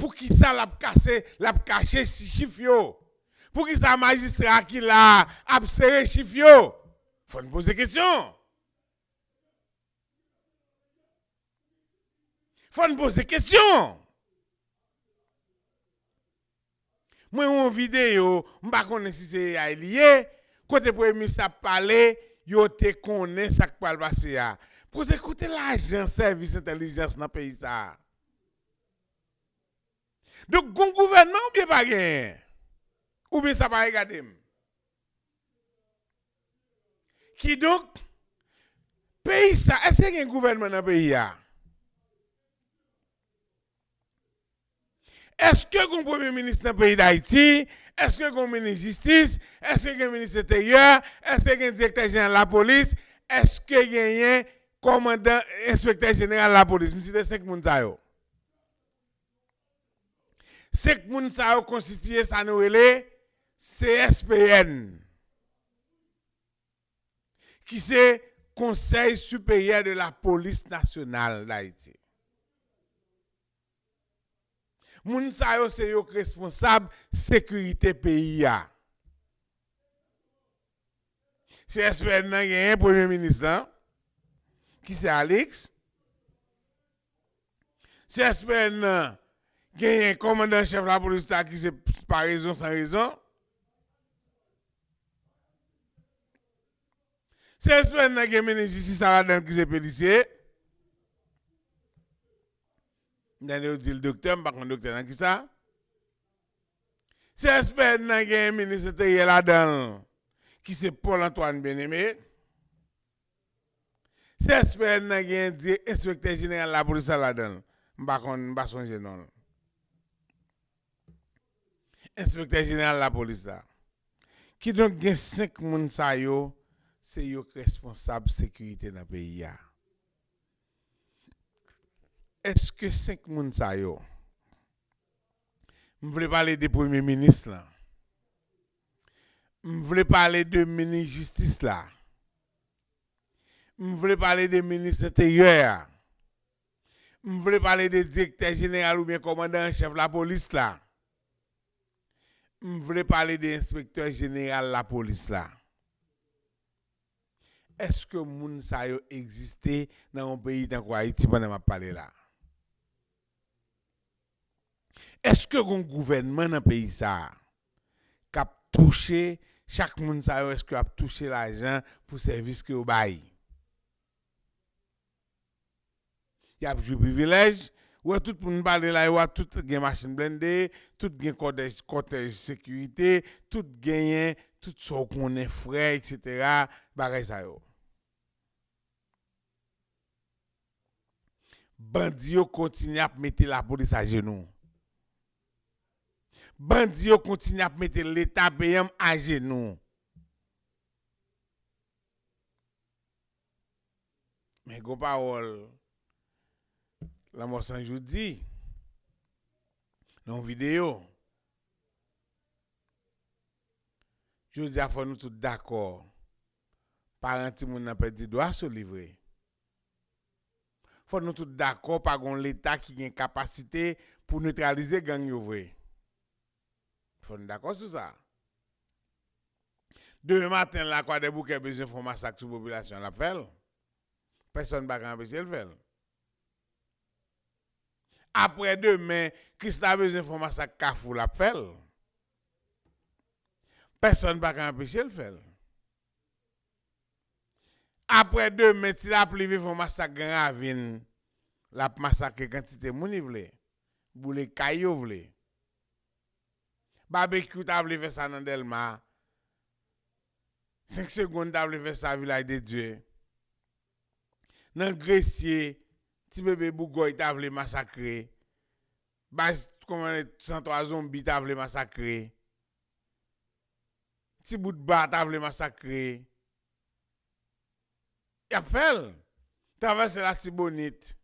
Poukisa l ap kase, l ap kache si chif yo? Poukisa majistra ki la a ap sere chif yo? Fò n poze kesyon. Fò n poze kesyon. Mwen wè yon videyo, m pa konnen si se A I li ye, kote premye minis ap pale, yo te konnen sa k pral pase a. Kote, kote lajan sèvis entèlijans nan peyi sa a? Donk, gon gouvènman oubyen pa genyen? Oubyen sa pa regade m? Kidonk, peyi sa, èske gen gouvènman nan peyi a? Èske gen premye minis nan peyi Dayiti? Èske gen minis jistis? Èske gen minis enteryè? Èske gen direktè jeneral lapolis? Èske genyen kòmandan, enspektè jeneral lapolis? M site senk moun sa yo. Senk moun sa yo konstitiye sa nou rele C S P N, ki se Conseil Supérieur de la Police Nationale d'Haïti. Moun sa yo se yo k responsab sekirite peyi a. C S P N nan genyen premye minis lan, ki se Alix. C S P N nan genyen kòmandan chèf lapolis la, ki se pa rezon san rezon. C S P N nan gen minis jistis la ladan l, ki se Pélissier. M tande yo di l doktè, m pa konn doktè nan kisa. C S P N nan gen minis enteryè ladan l, ki se Paul Antoine Bien-Aimé. C S P N nan gen di-, enspektè jeneral lapolis la ladan l. M pa konn, m pa sonje non l. Enspektè jeneral lapolis la. Kidonk, gen senk moun sa yo, se yo k responsab sekirite nan peyi a. Èske senk moun sa yo, m vle pale de premye minis lan, m vle pale de minis jistis la, m vle pale de minis enteryè a, m vle pale de direktè jeneral oubyen kòmandan an chèf lapolis la, m vle pale de enspektè jeneral lapolis la. Èske moun sa yo egziste nan yon peyi tankou Ayiti pandan m ap pale la? Èske gon gouvènman nan peyi sa a k ap touche chak moun sa yo? Èske y ap touche lajan pou sèvis ke yo bay? Y ap jwi privilèj. Ou wè tout moun pale la, yo a tout gen machin blende, tout gen kòtèj, kòtèj sekirite, tout genyen, tout sa w konnen, frè, etsetera, bagay sa yo. Bandi yo kontinye ap mete lapolis ajenou. Bandi yo kontinye ap mete leta peyi a ajenou. Men gon pawòl Lanmò San Jou di nan yon videyo. Jodi a, fò nou tout dakò. Paran timoun nan pèdi dwa sou li vre. Fò nou tout dakò, pa gon leta ki gen kapasite pou netralize gang yo vre. Fò nou dakò sou sa. Demen maten la, Kwadèboukè bezwen fè yon masak sou popilasyon an, l ap fè l. Pèsonn pa ka anpeche l fè l. Aprè demen, Krisla bezwen fè yon masak Kafou, l ap fè l. Pèsonn pa ka anpeche l fè l. Aprè demen, Ti Lapli vin fè yon masak Gran Ravin, l ap masakre kantite moun li vle, boule kay yo vle. Babekyou ta vle fè sa nan Dèlma. Senk Segonn ta vle fè sa Vilaj de Dye. Nan Gresye, Ti Bebe Bougòy ta vle masakre. Baz kòmandan san twa Zonbi ta vle masakre. Ti Bout Ba ta vle masakre. Y ap fè l. Travèse Latibonit.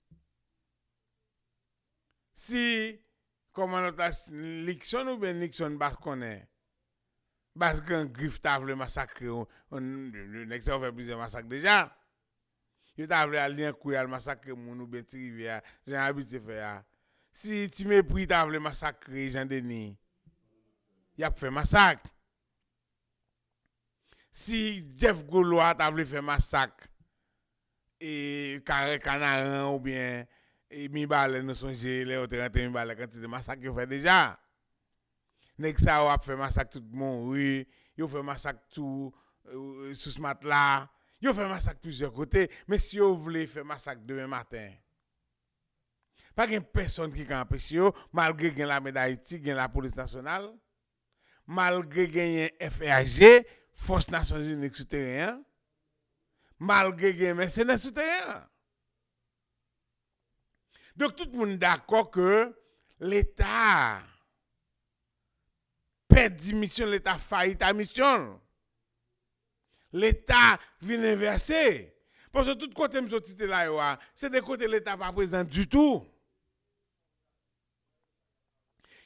Si kòmandan ta Likson oubyen Nikson pa konnen, baz Gran Grif ta vle masakre yon, yon, nèg sa yo fè plizyè masak deja. Yo ta vle al Lyankou, y al masakre moun oubyen Ti Rivyè, jan y abitye fè a. Si Ti Mepri ta vle masakre Jan Deni, y ap fè masak. Si Jeff Goulois ta vle fè masak e Kare Kanaran oubyen e Mibalè, nou sonje lè yo te rantre Mibalè, kantite masak yo fè deja. Nèg sa yo ap fè masak tout Monri, yo fè masak tou, euh, sous Matla, yo fè masak plizyè kote, men si yo vle fè masak demen maten, pa gen pèsonn ki ka anpeche yo, malgre gen Lame Dayiti, gen Lapolis Nasyonal, malgre genyen F R G, Fòs Nasyonzini k sou teren an, malgre gen mèsenè sou teren an. Donk, tout moun dakò ke Leta pèdi misyon, Leta fayit a misyon l. Leta vin envèse. Paske tout kote m sot site la yo a, se de kote Leta pa prezan ditou.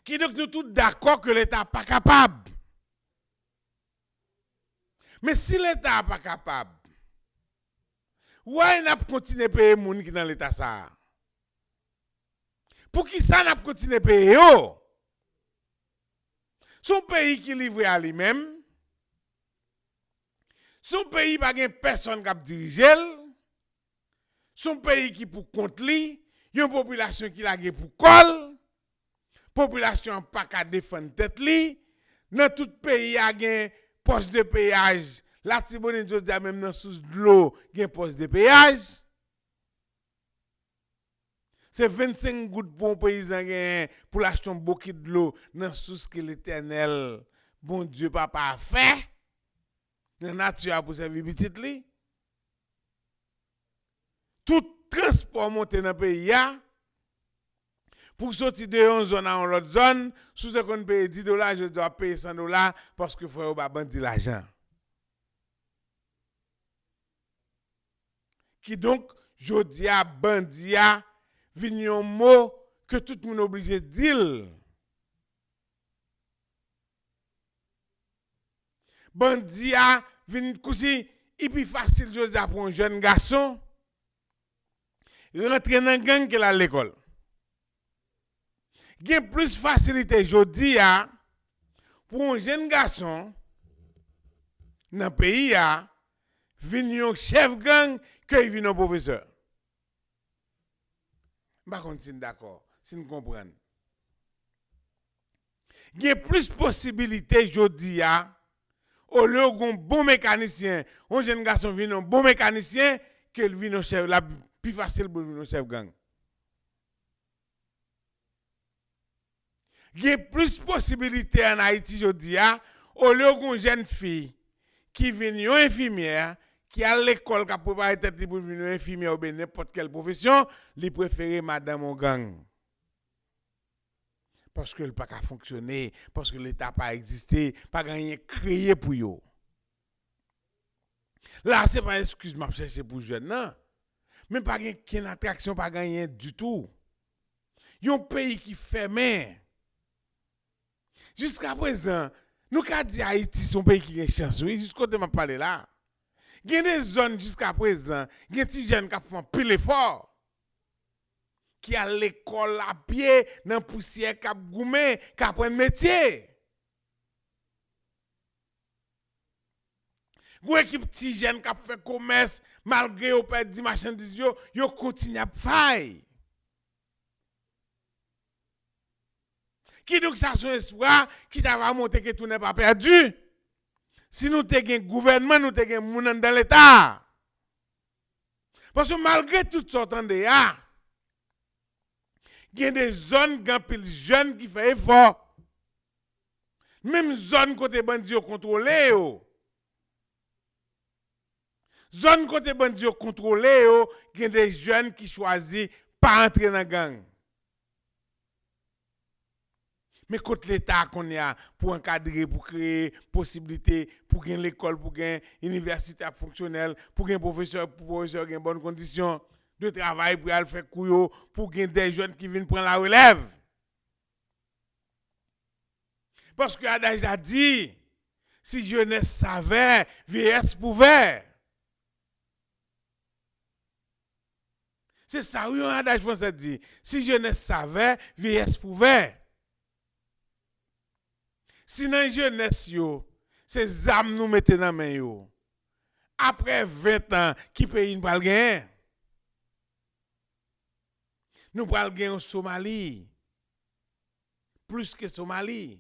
Kidonk, nou tout dakò ke Leta pa kapab. Men si Leta a pa kapab, why n ap kontinye peye moun ki nan Leta sa a? Poukisa n ap kontinye peye yo? Se yon peyi ki livre a li menm. Se yon peyi pa gen pèsonn k ap dirije l. Se yon peyi ki pou kont li, yon popilasyon ki lage pou kò l. Popilasyon an pa ka defann tèt li. Nan tout peyi a gen pòs de peyaj. Latibonit jodi a, menm nan sous dlo, gen pòs de peyaj. Se vennsenk goud pou yon peyizan genyen pou l achte yon bokit dlo nan sous ke Letènèl, Bondye Papa a fè nan nati a pou sèvi pitit li. Tout transpò monte nan peyi a, pou soti de yon zòn a yon lòt zòn, si w te konn peye dis dola, jodi a w ap peye san dola, paske fò yo ba bandi lajan. Kidonk, jodi a, bandi a vin yon mo ke tout moun oblije di l. Bandi a vin kousi, li pi fasil jodi a pou yon jèn gason rantre nan gang ke l al lekòl. Gen plis fasilite jodi a pou yon jèn gason nan peyi a vin yon chèf gang ke l vin yon pwofesè. M pa konn si n dakò, si n konprann. Gen plis posibilite jodi a, olye w gen yon bon mekanisyen, yon jèn gason vin yon bon mekanisyen, ke l vin yon chèf, l ap pi fasil pou l vin yon chèf gang. Gen plis posibilite ann Ayiti jodi a, olye w gen yon jèn fi ki vin yon enfimyè, ki al lekòl, k ap prepare tèt li pou l vin yon enfimyè oubyen nenpòt kèl pwofesyon, li prefere madanm yon gang. Paske l pa ka fonksyone, paske Leta pa egziste, pa gen anyen kreye pou yo. La, se pa eskiz m ap chèche pou jèn nan, men pa gen kenn atraksyon, pa gen anyen ditou. Yon peyi ki fèmen. Jiskaprezan, nou ka di Ayiti se yon peyi ki gen chans, wi, jis kote m ap pale la. Gen de zòn jiskaprezan, gen ti jèn k ap fè anpil efò, ki al lekòl apye, nan pousyè, k ap goumen, k aprann metye. Gon ekip ti jèn k ap fè komès, malgre yo pèdi machandiz yo, yo kontinye ap fay. Kidonk, sa se yon espwa ki ta va montre ke tou n'est pas perdu. Si nou te gen gouvènman, nou te gen moun anndan Leta. Paske malgre tout sa w tande a, gen de zòn, gen anpil jèn ki fè efò. Menm zòn kote bandi yo kontwole yo. Zòn kote bandi yo kontwole yo, gen de jèn ki chwazi pa antre nan gang. Men kot Leta a kounye a pou ankadre, pou kreye posiblite, pou gen lekòl, pou gen inivèsite ap fonksyonèl, pou gen pwofesè, pou pwofesè yo gen bòn kondisyon de travay pou y al fè kou yo, pou gen de jèn ki vin pran larelèv? Paske adaj la di, si jeunesse savait, vieillesse pouvait. Se sa wi, yon adaj fransè di, si jeunesse savait, vieillesse pouvait. Si nan jenès yo, Se zam nou mete nan men yo. Apre ven an, ki peyi n pral genyen? Nou pral gen yon Somali. Plis ke Somali.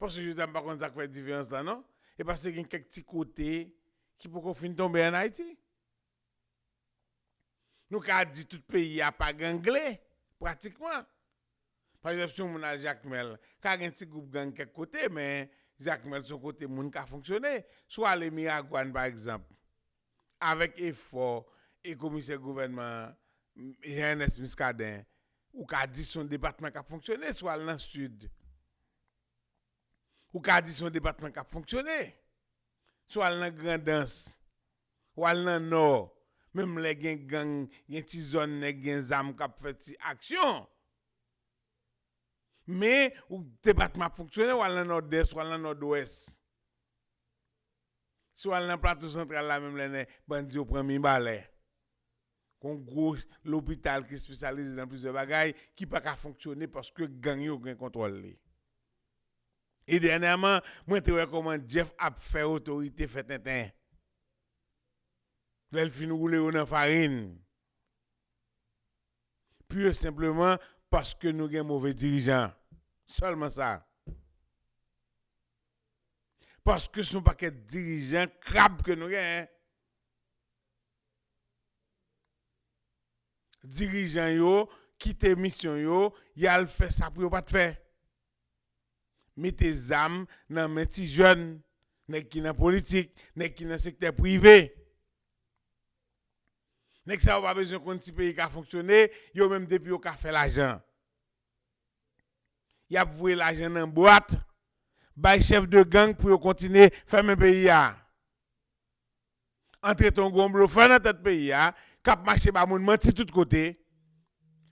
Paske jodi a m pa konn sa k fè diferans la non. E paske gen kèk ti kote ki poko fin tonbe ann Ayiti. Nou ka di tout peyi a pa gangle, pratikman. Pa egzanp, si yon moun al Jakmèl, ka gen ti gwoup gang kèk kote, men Jakmèl se yon kote moun ka fonksyone. Si w ale Miragwàn, pa egzanp, avèk efò e komisè gouvènman Jean Ernest Muscadin, ou ka di se yon depatman k ap fonksyone. Si w al nan Sid, ou ka di se yon depatman k ap fonksyone. Si w al nan Grandans, w al nan Nò, menm lè gen gang, gen ti zòn nèg gen zam k ap fè ti aksyon. Men, ou depatman ap fonksyone, w al nan Nòdès, w al nan Nòdwès. Si w al nan Plato Santral la, menm lè nèg bandi yo pran Mibalè. Gon gwo lopital ki espesyalize nan plizyè bagay ki pa ka fonksyone paske gang yo gen kontwòl li. E dènyèman, mwen te wè kòman Jeff ap fè otorite fè tenten. Lè l fin woule yo nan farin. Pi senpleman paske nou gen move dirijan. Sèlman sa. Paske se yon pakèt dirijan krab ke nou genyen. Dirijan yo kite misyon yo, y al fè sa pou yo pa t fè. Mete zam nan men ti jèn, nèg ki nan politik, nèg ki nan sektè prive. Nèg sa yo pa bezwen konn si peyi ka fonksyone, yo menm depi yo ka fè lajan. Y ap voye lajan nan bwat, bay chèf de gang pou yo kontinye fèmen peyi a. Antre ton gwo blofè nan tèt peyi a, k ap mache ba moun manti tout kote.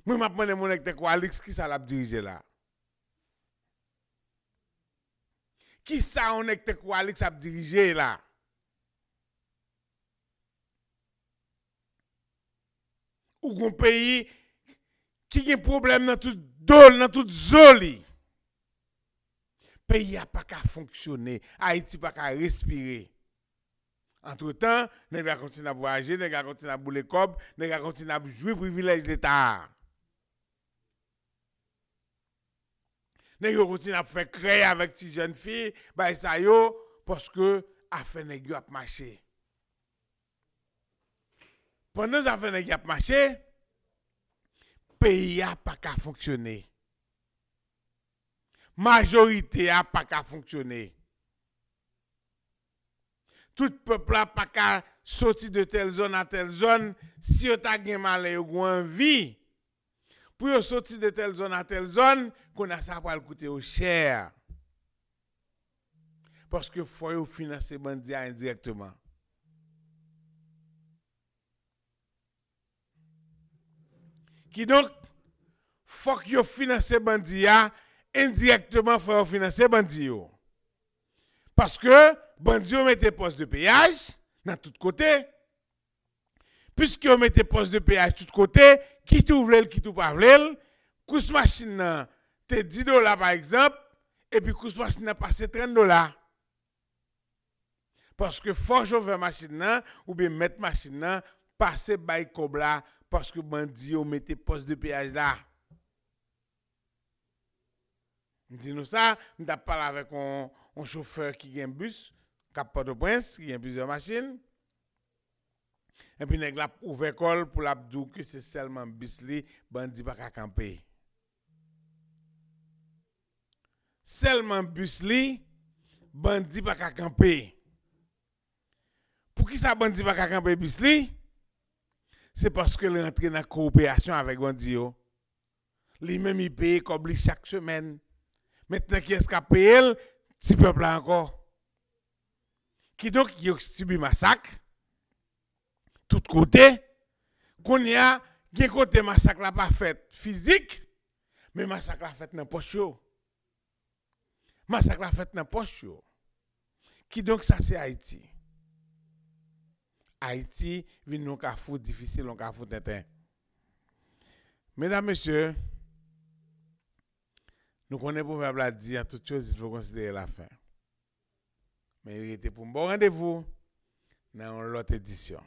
Mwen, m ap mande yon nèg tankou Alix, kisa l ap dirije la? Kisa yon nèg tankou Alix ap dirije la? Ou gon peyi ki gen pwoblèm nan tout do l, nan tout zo li. Peyi a pa ka fonksyone, Ayiti pa ka respire. Antretan, nèg la kontinye ap vwayaje, nèg la kontinye ap boule kòb, nèg la kontinye ap jwi privilèj Leta a. Nèg yo kontinye ap fè krèy avèk ti jèn fi, bay sa yo, paske afè nèg yo ap mache. Pandan zafè nèg y ap mache, peyi a pa ka fonksyone. Majorite a pa ka fonksyone. Tout pèp la pa ka soti de tèl zòn a tèl zòn. Si yo ta gen malè, yo gen anvi pou yo soti de tèl zòn a tèl zòn, kounye a sa pral koute yo chè. Paske fò yo finanse bandi a endirèkteman. Kidonk, fòk yo finanse bandi a endirèkteman, fò yo finanse bandi yo. Paske bandi yo mete pòs de peyaj nan tout kote. Piske yo mete pòs de peyaj tout kote, kit ou vle l, kit ou pa vle l, kous machin nan te dis dola, pa egzanp, epi kous machin nan pase trant dola. Paske fò chofè machin nan oubyen mèt machin nan pase bay kòb la, paske bandi yo mete pòs de peyaj la. M di nou sa, m t ap pale avèk yon, yon chofè ki gen bis, k ap Pòtoprens, ki gen plizyè machin. Epi nèg la ap ouvè kò l pou l ap di w ke se sèlman bis li, bandi pa ka kanpe. Sèlman bis li, bandi pa ka kanpe. Poukisa bandi pa ka kanpe bis li? Se paske l rantre nan kowoperasyon avèk bandi yo. Li menm, li peye kòb li chak semèn. Mentnan, kiyès k ap peye l? Ti pèp la ankò. Kidonk, yo sibi masak tout kote. Kounye a, gen kote masak la pa fèt fizik, men masak la fèt nan pòch yo. Masak la fèt nan pòch yo. Kidonk, sa se Ayiti. Ayiti vin yon kafou difisil, yon kafou tenten. Medam, mesye, nou konnen pwovèb la di, à toute chose, il faut considérer la fin. Men rete pou m ba w randevou nan yon lòt edisyon.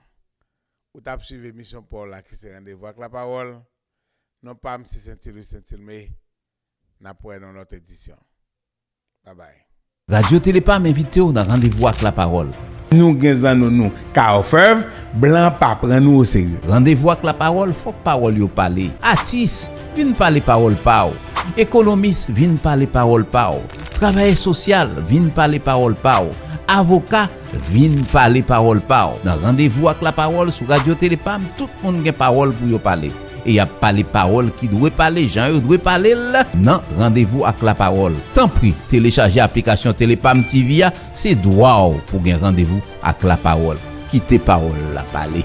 Ou t ap swiv emisyon pa w la ki se Randevou ak Lapawòl. Non pa m se Sentilwi Sentilme. N ap wè nan lòt edisyon. Babay. Radyo Telepam envite w nan Randevou ak Lapawòl. Nou gen zanno nou Carfev, blan pa pran nou oserye. Randevou ak Lapawòl, fòk pawòl yo pale. Atis, vin pale pawòl pa w. Ekonomis, vin pale pawòl pa w. Travayè sosyal, vin pale pawòl pa w. Avoka, vin pale pawòl pa w. Nan Randevou ak Lapawòl sou Radyo Telepam, tout moun gen pawòl pou yo pale. E y ap pale pawòl ki dwe pale jan yo dwe pale l nan Randevou ak Lapawòl. Tanpri, telechaje aplikasyon Telepam T V a, se dwa w pou gen randevou ak lapawòl. Kite pawòl la pale.